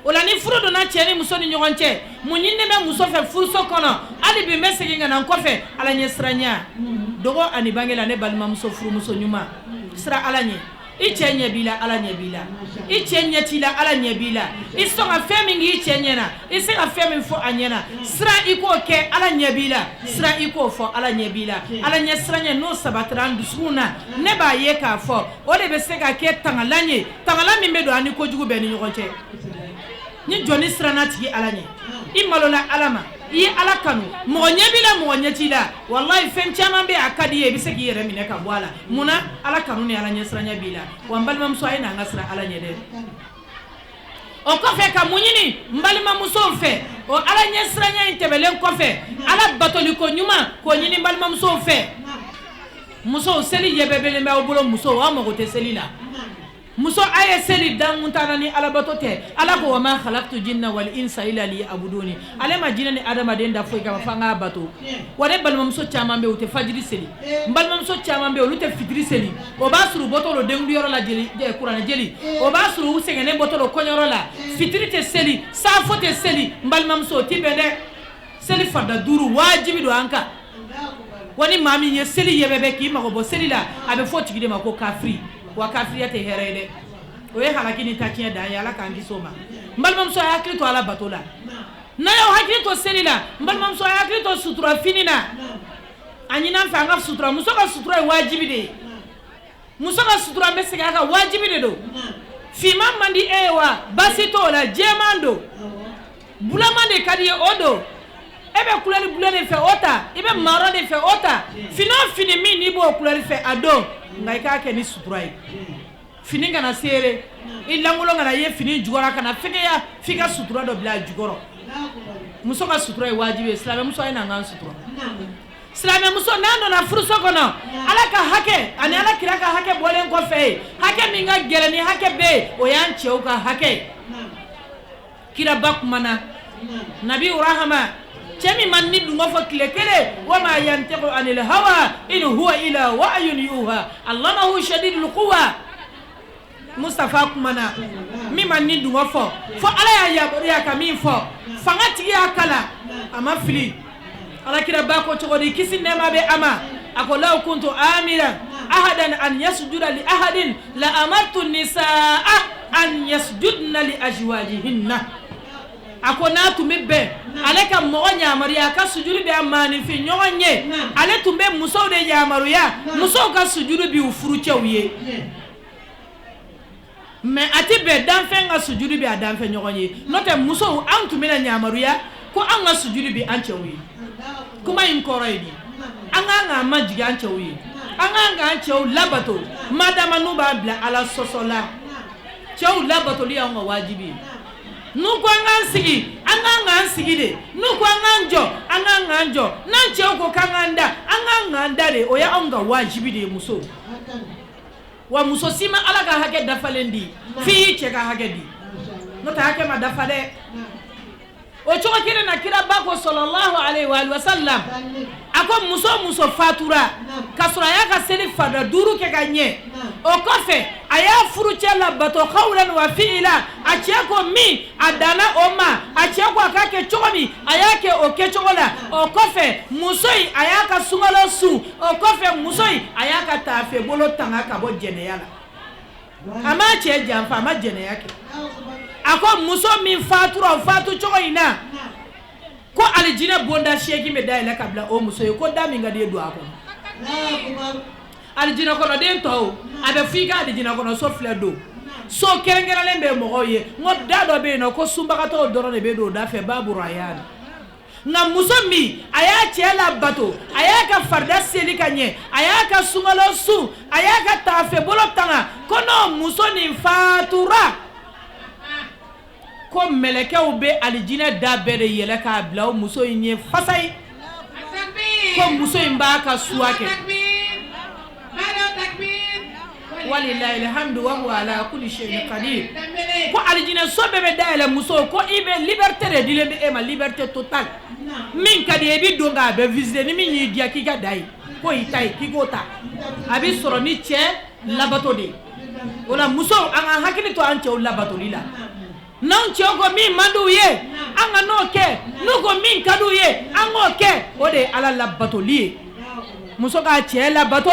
O la, ni furu donna cɛ ni muso ni ɲɔgɔn cɛ, mun ɲininen bɛ muso fɛ furuso kɔnɔ? Hali bi n bɛ segin ka na n kɔfɛ, Ala ɲɛ siranya, dogo ani bange la. Ne balimamuso furumuso ɲuman, sira Ala ɲɛ. I cɛ ɲɛ b'i la, Ala ɲɛ b'i la. I cɛ ɲɛ t'i la, Ala ɲɛ b'i la. I sɔn ka fɛn min k'i cɛ ɲɛna, i se ka fɛn min fɔ a ɲɛna, sira i k'o kɛ, Ala ɲɛ b'i la. Sira i k'o fɔ, Ala ɲɛ b'i la. Ala ɲɛ siranya, n'o sabatira an dusukun na, ne b'a ye k'a fɔ o de bɛ se ka kɛ tangalan ye, tangalan min bɛ don an ni kojugu bɛɛ ni ɲɔgɔn cɛ. Ni jɔnni siranna tigi Ala ɲɛ, i malola Ala ma, i ye Ala kanu, mɔgɔ ɲɛ b'i la, mɔgɔ ɲɛ t'i la, walayi, fɛn caman bɛ, a ka di i ye, i bɛ se k'i yɛrɛ minɛ ka bɔ a la. Munna? Ala kanu ni Ala ɲɛsiranya b'i la. Wa n balimamuso, a ye na an ka siran Ala ɲɛ dɛ. O kɔfɛ, ka mun ɲini n balimamusow fɛ? O Ala ɲɛsiranya in tɛmɛlen kɔfɛ, Ala batoliko ɲuman, k'o ɲini n balimamusow fɛ. Musow, seli yɛbɛbɛlen bɛ aw bolo. Musow, aw mago tɛ seli la. Muso, a ye seli dankuntan ni alabato tɛ. Ala ko: wa ma khalaqtu jinna wal insa illa liya'buduni. Ale ma jinɛ ni adamaden da foyi kama fo an k'a bato. Wa ne balimamuso caman bɛ, u tɛ fajiri seli. N balimamuso caman bɛ, olu tɛ fitiri seli. O b'a sɔrɔ u bɔtɔ don denkundiyɔrɔ la, jeli kuranɛ jeli. O b'a sɔrɔ u sɛgɛnnen bɔtɔ don kɔɲɔyɔrɔ la. Fitiri tɛ seli, saafo tɛ seli. N balimamuso, o ti bɛn dɛ. Seli farida 5, wajibi don an kan. Wa ni maa min ye seli yɛbɛbɛ k'i mago bɔ seli la, a bɛ fɔ tigi de ma ko kafiri. Wa kafiriya tɛ hɛrɛ ye dɛ, o ye halaki ni tatiɲɛ dan ye. Ala k'an kisi o ma. N balimamuso, a ye hakili to Ala bato la. N'a y'aw hakili to seli la, n balimamuso, a ye hakili to sutura fini na. A ɲini an fɛ an ka sutura. Muso ka sutura ye wajibi de ye. Muso ka sutura, n bɛ segin a kan, wajibi de don. Finman man di e ye wa, baasi t'o la, jɛman don. Bulama de ka di ye, o don. E bɛ couleur bleu de fɛ, o ta. I bɛ marron de fɛ, o ta. Fini o fini min n'i b'o couleur fɛ, a don, nka i k'a kɛ ni sutura ye. Fini kana seere, i lankolon kana ye fini jukɔrɔ, a kana fɛgɛya, f'i ka sutura dɔ bila a jukɔrɔ. Muso ka sutura ye wajibi ye. Silamɛmuso, a ye na an k'an sutura. Silamɛmuso, n'an donna furuso kɔnɔ, Ala ka hakɛ ani Ala kira ka hakɛ bɔlen kɔfɛ ye, hakɛ min ka gɛlɛn ni hakɛ bɛɛ ye, o y'an cɛw ka hakɛ ye. Kiraba kumana, nabi rahama, cɛ min ma ni dungɔ fɔ tile kelen, wa ma yantiqu anil hawa in huwa illa wahyun yuha allamahu shadidul quwa. Mustafa kumana, min ma ni dungɔ fɔ fo Ala y'a yamaruya ka min fɔ, fanga tigi y'a kalan, a ma fili. Alakiraba ko cogo di? Kisi nɛɛma bɛ a ma. A ko: law kuntu amiran ahadan an yasjuda li ahadin la amartu nisaa an yasjudna li azwajihinna. A ko n'a tun bɛ bɛn ale ka mɔgɔ yamaruya a ka sujuru bɛ a maaninfin ɲɔgɔn ye, ale tun bɛ musow de yamaruya musow ka sujuru bi u furucɛw ye. Mais a tɛ bɛn danfɛn ka sujuru bɛ a danfɛn ɲɔgɔn ye. N'o tɛ, musow, an tun bɛna yamaruya ko an ka sujuru bi an cɛw ye. Kuma in kɔrɔ ye di? An k'an k'an majigin an cɛw ye, an k'an k'an cɛw labato, madama n'u b'a bila Ala sɔsɔ la. Cɛw labatoli y'anw ka wajibi ye. N'u ko an k'an sigi, an k'an k'an sigi de. N'u ko an k'an jɔ, an k'an k'an jɔ. N'an cɛw ko k'an k'an da, an k'an k'an da de. O y'anw ka wajibi de ye, musow. Wa muso si ma Ala ka hakɛ dafalen di f'i y'i cɛ ka hakɛ di, n'o tɛ hakɛ ma dafa dɛ. O cogo kelen na, kiraba ko sallallahu alaihi wa sallam, a ko muso muso fatura ka sɔrɔ a y'a ka seli farida 5 kɛ ka ɲɛ, o kɔfɛ a y'a furucɛ labato qawlan wa fi'ila, a cɛ ko min, a danna o ma, a cɛ ko a k'a kɛ cogo min, a y'a kɛ o kɛcogo la, o kɔfɛ muso in a y'a ka sunkalo sun, o kɔfɛ muso in a y'a ka taafe bolo tanga ka bɔ jɛnɛya la, a m'a cɛ janfa, a ma jɛnɛya kɛ, a ko muso min fatura o fatu cogo in na, ko alijinɛ bonda 8 bɛ dayɛlɛ ka bila o muso ye, ko da min ka di ye, don a kɔnɔ. Alijinɛ kɔnɔden tɔw, a bɛ f'i ka alijinɛ kɔnɔ so filɛ, don so kɛrɛnkɛrɛnlen bɛ mɔgɔw ye. N ko da dɔ bɛ yen nɔ ko sunbagatɔw dɔrɔn de bɛ don o da fɛ, babu rayani. Nka muso min a y'a cɛ labato, a y'a ka farida seli ka ɲɛ, a y'a ka sunkalo sun, a y'a ka taafe bolo tanga, ko n'o muso nin fatura, ko mɛlɛkɛw bɛ alijinɛ da bɛɛ de yɛlɛ k'a bila o muso in ye fasa ye, ko muso in b'a ka suwa kɛ. Walilahi alhamdu wa huwa ala kulli shay'in qadir. Ko alijinɛ so bɛɛ bɛ dayɛlɛ muso, ko i bɛ liberté de dilen bɛ e ma, liberté totale. Min ka di ye, i bɛ don k'a bɛɛ visiter. Ni min y'i diya, k'i ka da ye k'o y'i ta ye, k'i k'o ta. A bɛ sɔrɔ ni cɛ labato de ye. O la, musow, an ka hakili to an cɛw labatoli la. N'anw cɛw ko min man d'u ye, an ka n'o kɛ. N'u ko min ka d'u ye, an k'o kɛ. O de ye Ala labatoli ye. Muso k'a cɛ labato,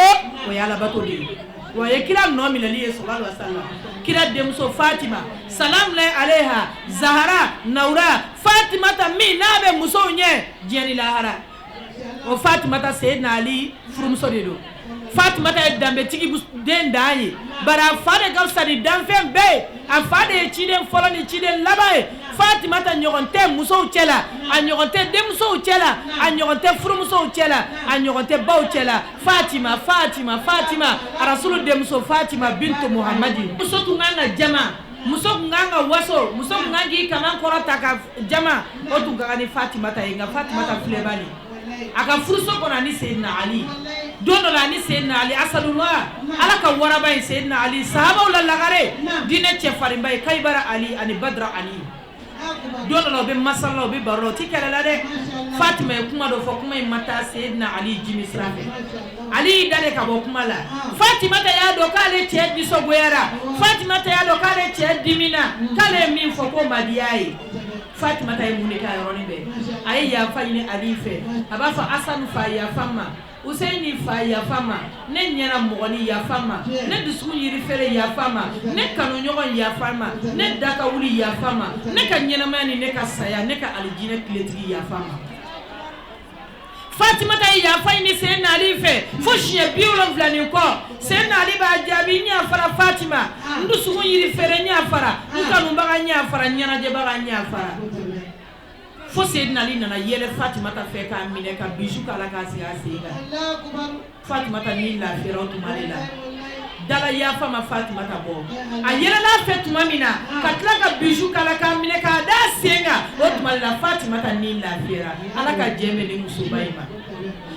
o ye alabato de ye, wa ye kira nɔ minɛli ye sallallahu alaihi wasallam. Kira denmuso Fatima salamullahi alayha, Zahara Nawura Fatimata, min n'a bɛ musow ɲɛ diɲɛ ni lahara, o Fatimata, Seyidina Ali furumuso de don. Fatimata ye danbetigi den dan ye, bari a fa de ka fisa ni danfɛn bɛɛ ye. A fa de ye ciden fɔlɔ ni ciden laban ye. Fatimata ɲɔgɔn tɛ musow cɛ la, a ɲɔgɔn tɛ denmusow cɛ la, a ɲɔgɔn tɛ furumusow cɛ la, a ɲɔgɔn tɛ baw cɛ la. Fatima, Fatima, Fatima, Arasulu denmuso Fatima bintu Muhamadi. Muso tun kan ka jama, muso tun kan ka waso, muso tun kan k'i kaman kɔrɔta ka jama, o tun ka kan ni Fatimata ye. Nka Fatimata filɛbali, a ka furuso kɔnɔ, ani Seyidina Ali, don dɔ la, ani Seyidina Ali asadullah, Ala ka waraba ye, Seyidina Ali, sahabaw la lagare, diinɛ cɛfarinba ye, Kayibara Ali ani Badra Ali, don dɔ la u bɛ masala la, u bɛ baro la, u ti kɛlɛ la dɛ. Fatima ye kuma dɔ fɔ, kuma in ma taa Seyidina Ali jimi sira fɛ. Ali y'i da de ka bɔ kuma la. Fatimata y'a dɔn k'ale cɛ nisɔngoyara. Fatimata y'a dɔn k'ale cɛ dimina, k'ale ye min fɔ k'o ma diya ye. Fatimata ye mun de kɛ? A yɔrɔnin bɛɛ, a ye yafa ɲini Ali fɛ. A b'a fɔ: Asani fa, yafa n ma. Useyini fa, yafa n ma. Ne ɲɛna mɔgɔni, yafa n ma. Ne dusukun yiri feere, yafa n ma. Ne kanuɲɔgɔn, yafa n ma. Ne da ka wuli, yafa n ma. Ne ka ɲɛnamaya ni ne ka saya, ne ka alijinɛ tiletigi, yafa n ma. Fatimata ye yafa ɲini Seyidina Ali fɛ fo siɲɛ 70 ni kɔ. Seyidina Ali b'a jaabi: n yafara Fatima, n dusukun yiri feere, n yafara, n kanubaga, n yafara, n ɲɛnajɛbaga, n yafara. Fo Seyidina Ali nana yɛlɛ Fatimata fɛ k'a minɛ ka bisu k'a la k'a sigi a sen kan. Fatimata ni lafiyara o tuma de la. Dala yafa ma Fatimata bɔ. A yɛlɛla fɛ tuma min na ka tila ka bisu k'a la k'a minɛ k'a da sen kan, o O tuma la Fatimata ni lafiyara. Ala ka jɛn bɛ nin musoba in ma.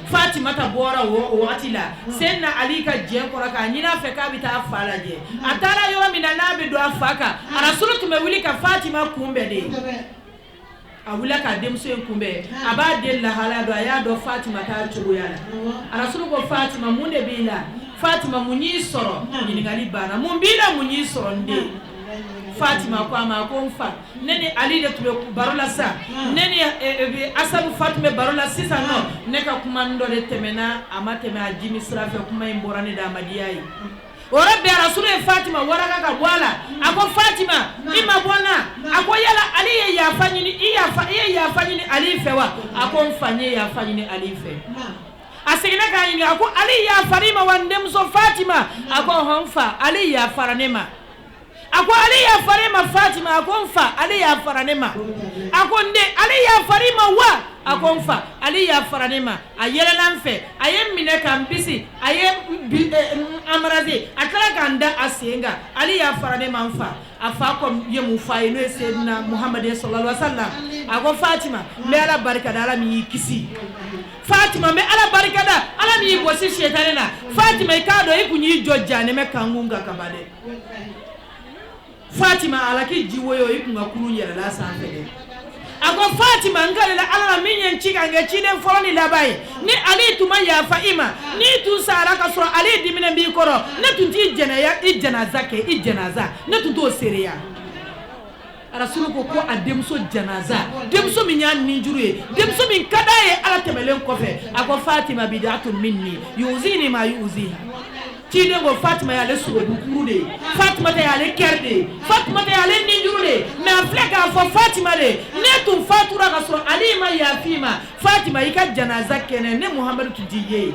Fatimata bɔra o wagati la, Seyidina Ali ka jɛn kɔrɔ k'a ɲini a fɛ k'a bɛ taa fa lajɛ. A taara yɔrɔ min na, n'a bɛ don a fa kan, Arasulu tun bɛ wuli ka Fatima kunbɛn de. A wulila k'a denmuso in kunbɛn, a b'a den lahalaya dɔn, a y'a dɔn Fatima t'a cogoya la. Arasulu ko: Fatima, mun de b'i la? Fatima, mun y'i sɔrɔ? Ɲininkali banna. Mun b'i la? Mun y'i sɔrɔ, n den? Fatima ko a ma ko: n fa, ne ni Ali de tun bɛ baro la sisan, ne ni Asabu fa tun bɛ baro la sisan nɔ. Ne ka kuma dɔ de tɛmɛna, a ma tɛmɛ a jimi sira fɛ, kuma in bɔra ne da, a ma diya ye. O yɔrɔ bɛɛ, Rasulu ye Fatima waraka ka bɔ a la. A ko: Fatima, i ma bɔ n na. A ko: yala Ali ye yafa ɲini i yafa i ye yafa ɲini Ali fɛ wa? A ko: n fa, n ye yafa ɲini Ali fɛ. A seginna k'a ɲininka, a ko: Ali yafara i ma wa, n denmuso Fatima? A ko: hɔn, n fa, Ali yafara ne ma. A ko: Ali yafara e ma, Fatima? A ko: n fa, Ali yafara ne ma. A ko: n den, Ali yafara i ma wa? A ko: n fa, Ali yafara ne ma. A yɛlɛla n fɛ, a ye n minɛ ka n bisi, a ye n embrasser, a tilala ka n da a sen kan. Ali yafara ne ma, n fa. A fa ko ye mun f'a ye? N'o ye Seyidina Muhamadu sallallahu alaihi wa sallam. A ko: Fatima, n bɛ Ala barika da, Ala min y'i kisi. Fatima, n bɛ Ala barika da, Ala min y'i bɔsi sɛtanɛ na. Fatima, i k'a dɔn i kun y'i jɔ janɛmɛ kankun kan ka ban dɛ. Fatima, ala k'i ji woyo, i kun ka kurun yɛlɛla sanfɛ dɛ. A ko: Fatima, n kalela Ala la min ye n ci ka n kɛ ciden fɔlɔ ni laban ye, ni Ali tun ma yafa i ma, n'i tun sara ka sɔrɔ Ali diminen b'i kɔrɔ, ne tun t'i jɛnɛya, i jɛnaza kɛ, i jɛnaza ne tun t'o seereya. Rasulu ko ko a denmuso janaza, denmuso min y'a ninjuru ye, denmuso min ka d'a ye Ala tɛmɛlen kɔfɛ. A ko: Fatima bid'atun minni yuzini ma yuziha. Ciden ko Fatima y'ale sogobukuru de ye, Fatima ta y'ale kɛri de ye, Fatima ta y'ale ninjuru de ye. Mais a filɛ k'a fɔ Fatima de, ne tun fatura ka sɔrɔ Ali ma yafi ma, Fatima, i ka janaza kɛnɛ, ne Muhamadu tun t'i ye.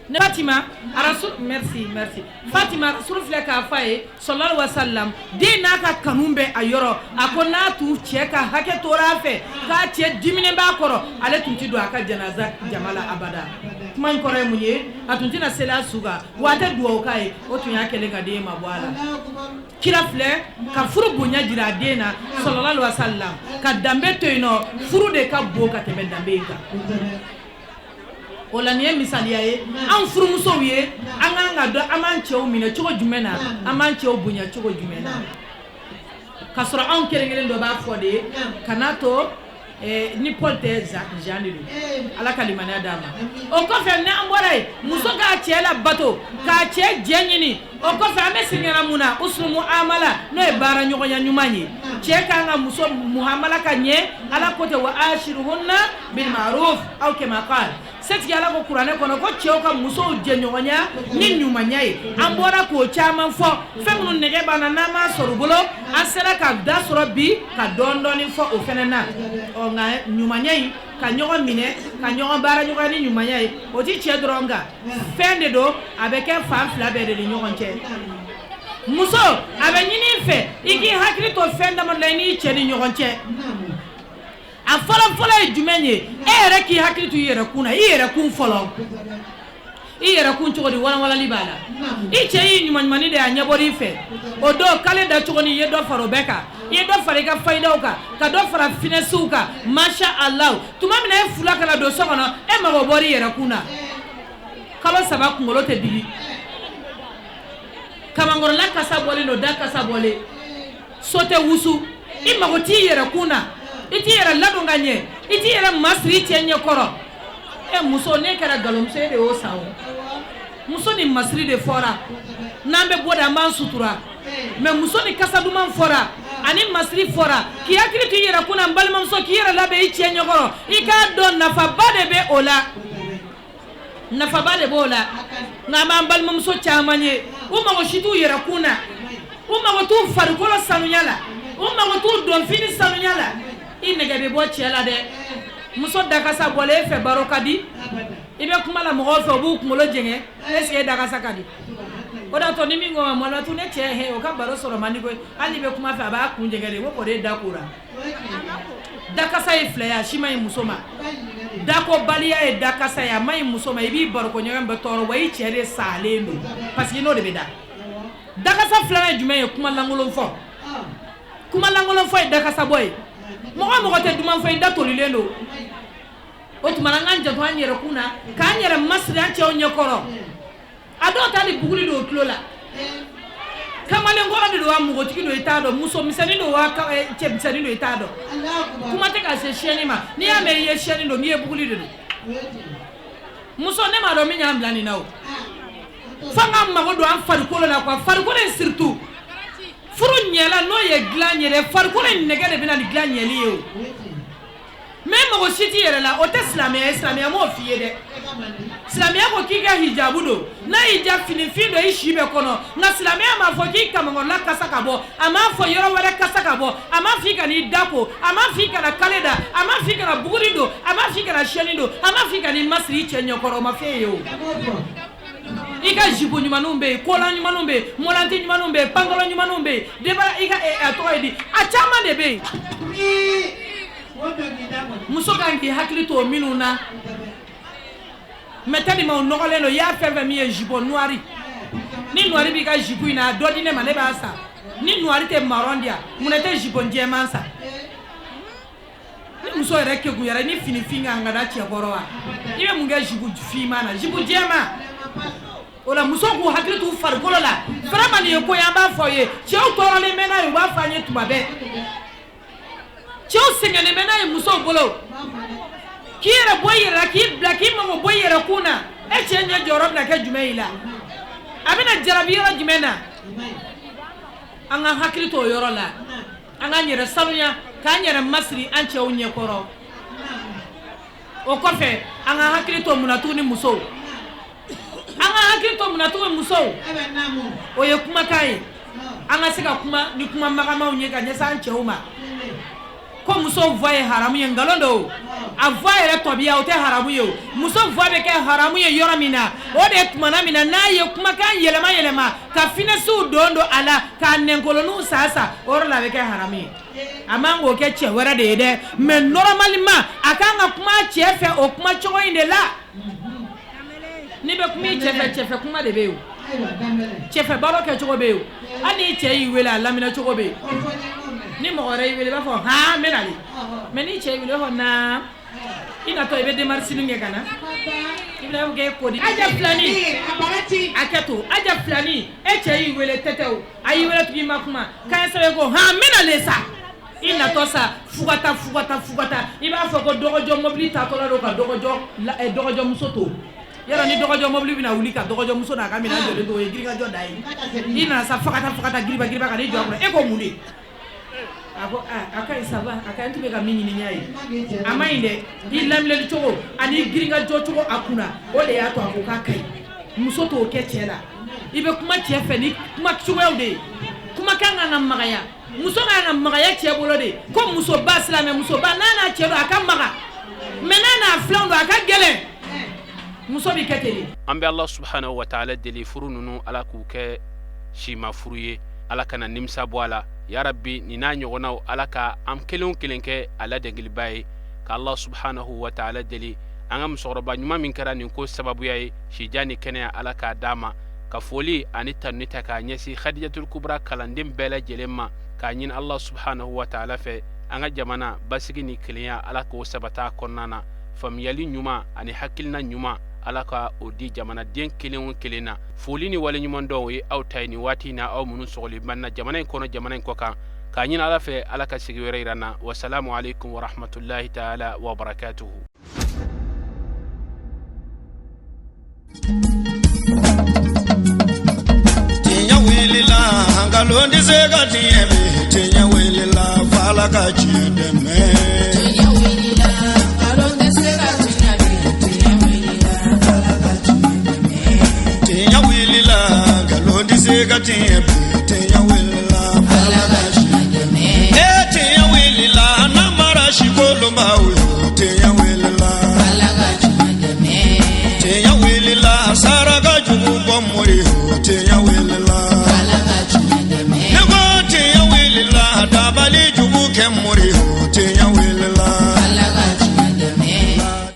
Ne Fatima Rasul, merci, merci Fatima. Rasul filɛ k'a fɔ a ye sallallahu alaihi wasallam, den n'a ka kanu bɛ a yɔrɔ. A ko n'a tun cɛ ka hakɛ tora a fɛ, k'a cɛ diminen b'a kɔrɔ, ale tun tɛ don a ka janaza jama la abada. Kuma in kɔrɔ ye mun ye? A tun tɛna seli a su kan, wa a tɛ dugawu k'a ye. O tun y'a kɛlen ka den ma bɔ a la. Kira filɛ ka furu bonya jira a den na sallallahu alaihi wasallam, ka danbe to yen nɔ. Furu de ka bon ka tɛmɛ danbe in kan. O la, nin ye misaliya ye anw furumusow ye, an kan ka dɔn an b'an cɛw minɛ cogo jumɛn na, an b'an cɛw bonya cogo jumɛn na, k'a sɔrɔ anw kelen kelen dɔ b'a fɔ de kana to ni Paul tɛ, Jean de don. Ala ka limaniya d'a ma. O kɔfɛ, ni an bɔra yen, muso k'a cɛ la bato, k'a cɛ jɛ ɲini. O kɔfɛ, an bɛ segin ka na mun na? Usnu muamala, n'o ye baara ɲɔgɔnya ɲuman ye. Cɛ kan ka muso muamala ka ɲɛ. Ala ko tɛ wa ashiruhunna bil ma'ruf aw kama qala. Setigi Ala ko kuranɛ kɔnɔ ko cɛw ka musow jɛɲɔgɔnya ni ɲumanya ye. An bɔra k'o caman fɔ, fɛn minnu nɛgɛ b'an na, n'an m'a sɔrɔ u bolo, an sera ka da sɔrɔ bi ka dɔɔni dɔɔni fɔ o fɛnɛ na. Ɔ nka ɲumanya in, ka ɲɔgɔn minɛ, ka ɲɔgɔn baara ɲɔgɔnya ni ɲumanya ye, o ti cɛ dɔrɔn kan fɛn de don, a bɛ kɛ fan fila bɛɛ de ni ɲɔgɔn cɛ. Muso, a bɛ ɲini i fɛ i k'i hakili to fɛn damadɔ la i n'i cɛ ni ɲɔgɔn cɛ. A fɔlɔ fɔlɔ ye jumɛn ye? E yɛrɛ k'i hakili to i yɛrɛ kun na, i yɛrɛ kun fɔlɔ. I yɛrɛ kun cogo di? Walanwalali b'a la. I cɛ y'i ɲuman ɲumanni de, a ɲɛbɔra i fɛ o don, k'ale da cogo ni i ye dɔ fara o bɛɛ kan, i ye dɔ fara i ka fayidaw kan, ka dɔ fara finɛsiw kan, masha Allah. Tuma min na e fula ka na don so kɔnɔ, e mago bɔra i yɛrɛ kun na. Kalo 3 kunkolo tɛ digi, kamankɔrɔla kasa bɔlen don, da kasa bɔlen, so tɛ wusu, i mago t'i yɛrɛ kun na, i t'i yɛrɛ ladon ka ɲɛ, i t'i yɛrɛ masiri i cɛ ɲɛkɔrɔ. E muso, ne kɛra nkalonmuso e de y'o san. O muso ni masiri de fɔra, n'an bɛ bɔ de, an b'an sutura. Mais muso ni kasa duman fɔra ani masiri fɔra, k'i hakili to i yɛrɛ kun na. N balimamuso, k'i yɛrɛ labɛn i cɛ ɲɛkɔrɔ, i k'a dɔn nafaba de bɛ o la, nafaba de b'o la. Nka an b'an balimamuso caman ye, u mago si t'u yɛrɛ kun na, u mago t'u farikolo sanuya la, u mago t'u donfini sanuya la. I nɛgɛ bɛ bɔ cɛ la dɛ. Muso dakasa bɔlen e fɛ, baro ka di, i bɛ kuma la mɔgɔw fɛ, u b'u kunkolo jɛngɛ. Est ce que e dakasa ka di? O de y'a to ni min ko ma mɔlɔtu ne cɛ he, o ka baro sɔrɔ man di koyi. Hali n'i bɛ kuma fɛ, a b'a kun jɛngɛ de ko kɔrɔ e da kora. Dakasa ye fila ye, a si ma ɲi muso ma. Dakobaliya ye dakasa ye, a ma ɲi muso ma. I b'i barokɔɲɔgɔn bɛɛ tɔɔrɔ, wa i cɛ de salen don, parce que n'o de bɛ da. Dakasa filanan ye jumɛn ye? Kuma lankolon fɔ. Kuma lankolon fɔ ye dakasa bɔ ye. Mɔgɔ mɔgɔ tɛ duman fɔ, i da tolilen don. O tuma na, an k'an janto an yɛrɛ kun na, k'an yɛrɛ masiri an cɛw ɲɛkɔrɔ. A dɔw ta ni buguri don o tulo la. Kamalenkɔrɔ de don wa, npogotigi don, i t'a dɔn. Muso misɛnnin don wa, cɛ misɛnnin don, i t'a dɔn. Kuma tɛ ka se siyɛnni ma. N'i y'a mɛn i ye siyɛnni don, n'i ye buguri de don. Muso, ne m'a dɔn min y'an bila nin na o. F'an k'an mago don an farikolo la quoi, farikolo in surtout. Furu ɲɛla n'o ye dilan ye dɛ, farikolo in nɛgɛ de bɛ na ni dilan ɲɛli ye o. Mais mago si t'i yɛrɛ la, o tɛ silamɛya ye. Silamɛya m'o f'i ye dɛ. Silamɛya ko k'i ka hijabu don, n'a y'i diya finifin don i si bɛɛ kɔnɔ. Nka silamɛya m'a fɔ k'i kamankɔrɔla kasa ka bɔ, a m'a fɔ yɔrɔ wɛrɛ kasa ka bɔ, a m'a fɔ i kan'i da ko, a m'a fɔ i kana kale da, a m'a fɔ i kana buguri don, a m'a fɔ i kana siyɛnni don, a m'a fɔ i kan'i masiri i cɛ ɲɛkɔrɔ. O ma f'e ye o. I ka jupe ɲumanw bɛ yen, kolan ɲumanw bɛ yen, mɔlanti ɲumanw bɛ yen, pantalon ɲumanw bɛ yen, debara i ka a tɔgɔ ye di, a caman de bɛ yen. Muso kan k'i hakili to o minnu na. Mais tellement o nɔgɔlen don, i y'a fɛn fɛn min ye jupe noir, ni noir b'i ka jupe in na, a dɔ di ne ma, ne b'a san. Ni noir tɛ, marron di yan. Munna tɛ jupe jɛman san? Ni muso yɛrɛ kekuyara, ni finifin kan ka da cɛ kɔrɔ wa, i bɛ mun kɛ jupe finman na, jupe jɛman o la? Muso k'u hakili t'u farikolo la vraiment. Nin ye ko ye, an b'a fɔ aw ye. Cɛw tɔɔrɔlen bɛ n'a ye, u b'a fɔ an ye tuma bɛɛ. Cɛw sɛgɛnnen bɛ n'a ye musow bolo. K'i yɛrɛ bɔ i yɛrɛ la, k'i bila k'i mago bɔ i yɛrɛ kun na, e cɛ ɲɛ jɔyɔrɔ bɛna kɛ jumɛn i la? A bɛna jarabi yɔrɔ jumɛn na? An ka hakili to o yɔrɔ la. An k'an yɛrɛ sanuya, k'an yɛrɛ masiri an cɛw ɲɛkɔrɔ. O kɔfɛ, an ka hakili to mun na tuguni musow? An ka hakili to mun na tuguni musow? O ye kumakan ye. An ka se ka kuma ni kuma magamaw ye ka ɲɛsin an cɛw ma. Ko muso voix ye haramu ye, nkalon don. A voix yɛrɛ tɔbiya, o tɛ haramu ye. O muso voix bɛ kɛ haramu ye yɔrɔ min na, o de ye tumana min na n'a ye kumakan yɛlɛma yɛlɛma, ka finɛsiw don don a la, k'a nɛnkoloniw sa sa, o yɔrɔ la a bɛ kɛ haramu ye. A man k'o kɛ cɛ wɛrɛ de ye dɛ. Mais normalement, a kan ka kuma cɛ fɛ o kuma cogo in de la. N'i bɛ kuma i cɛ fɛ, cɛfɛ kuma de bɛ yen o, cɛfɛ baro kɛcogo bɛ yen o. Hali n'i cɛ y'i wele, a laminɛ cogo bɛ yen. Ni mɔgɔ wɛrɛ y'i wele, i b'a fɔ han, n bɛ nalen. Mais n'i cɛ y'i wele, i b'a fɔ naa, i natɔ, i bɛ démarche kɛ ka na, i bɛna kɛ ko di. Aja Filani, a kɛ to. Aja Filani, e cɛ y'i wele tɛtɛw, a y'i wele tugun, i ma kuma k'an sɛbɛn ko han, n bɛ nalen sa. I natɔ sa, fugata fugata fugata, i b'a fɔ ko dɔgɔjɔ mobili taatɔla don ka dɔgɔjɔ dɔgɔjɔmuso to yɔrɔ. Ni dɔgɔjɔ mobili bɛna wuli ka dɔgɔjɔmuso n'a ka minɛn jɔlen to, o ye girinkajɔ da ye. I nana sa, fagata fagata, giriba giriba, ka n'i jɔ a kɔrɔ. E ko mun de? A ko a ka ɲi, ça va, a ka ɲi. N tun bɛ ka min ɲini, n y'a ye, a ma ɲi dɛ. I laminɛli cogo ani girinkajɔ cogo a kunna, o de y'a to a ko k'a ka ɲi. Muso t'o kɛ cɛ la. I bɛ kuma cɛ fɛ ni kuma cogoyaw de ye. Kumakan kan ka magaya, muso kan ka magaya cɛ bolo de. Ko musoba, silamɛ musoba, n'a n'a cɛ don, a ka maga. Mais n'a n'a filanw don, a ka gɛlɛn. Muso bɛ kɛ ten de. An bɛ Allah subhanahu wa taala deli, furu ninnu, Ala k'u kɛ sima furu ye, Ala kana nimisa bɔ a la. Ya rabbi, nin n'a ɲɔgɔnnaw, Ala ka an kelen o kelen kɛ a ladegeliba ye. Ka Allah subhanahu wa taala deli, an ka musokɔrɔba ɲuman min kɛra nin ko sababuya ye, sijan ni kɛnɛya, Ala k'a d'a ma. Ka foli ani tanuni ta k'a ɲɛsin Hadijatul Kubra kalanden bɛɛ lajɛlen ma, k'a ɲini Allah subhanahu wa taala fɛ, an ka jamana basigi ni kelenya, Ala k'o sabata kɔnɔna na. Faamuyali ɲuman ani hakilina ɲuman, Ala ka o di jamanaden kelen o kelen na. Foli ni waleɲuman dɔn, o ye aw ta ye nin waati in na, aw minnu sɔgɔli b'an na jamana in kɔnɔ, jamana in kɔ kan. K'a ɲini Ala fɛ, Ala ka sigi wɛrɛ yira na. Wasalamu alaikum warahmatullahi taala wabarakatuhu. Tiɲɛ wulila, nkalon tɛ se ka tiɲɛ bi. Tiɲɛ wulila, f'Ala ka tiɲɛ dɛmɛ. Tiɲɛ wulila, nkalon tɛ se ka tiɲɛ bi. Tiɲɛ wulila, Ala ka tiɲɛ dɛmɛ. Tiɲɛ wulila, nkalon tɛ se ka tiɲɛ bi. Tiɲɛ wulila, Ala ka tiɲɛ dɛmɛ. E tiɲɛ wulila, namara si kolonbaw yo. Tiɲɛ wulila, Ala ka tiɲɛ dɛmɛ. Tiɲɛ wulila, saraka jugu bɔ mori yo. Tiɲɛ wulila, Ala ka tiɲɛ dɛmɛ. Ne ko tiɲɛ wulila, dabali jugu kɛ mori yo.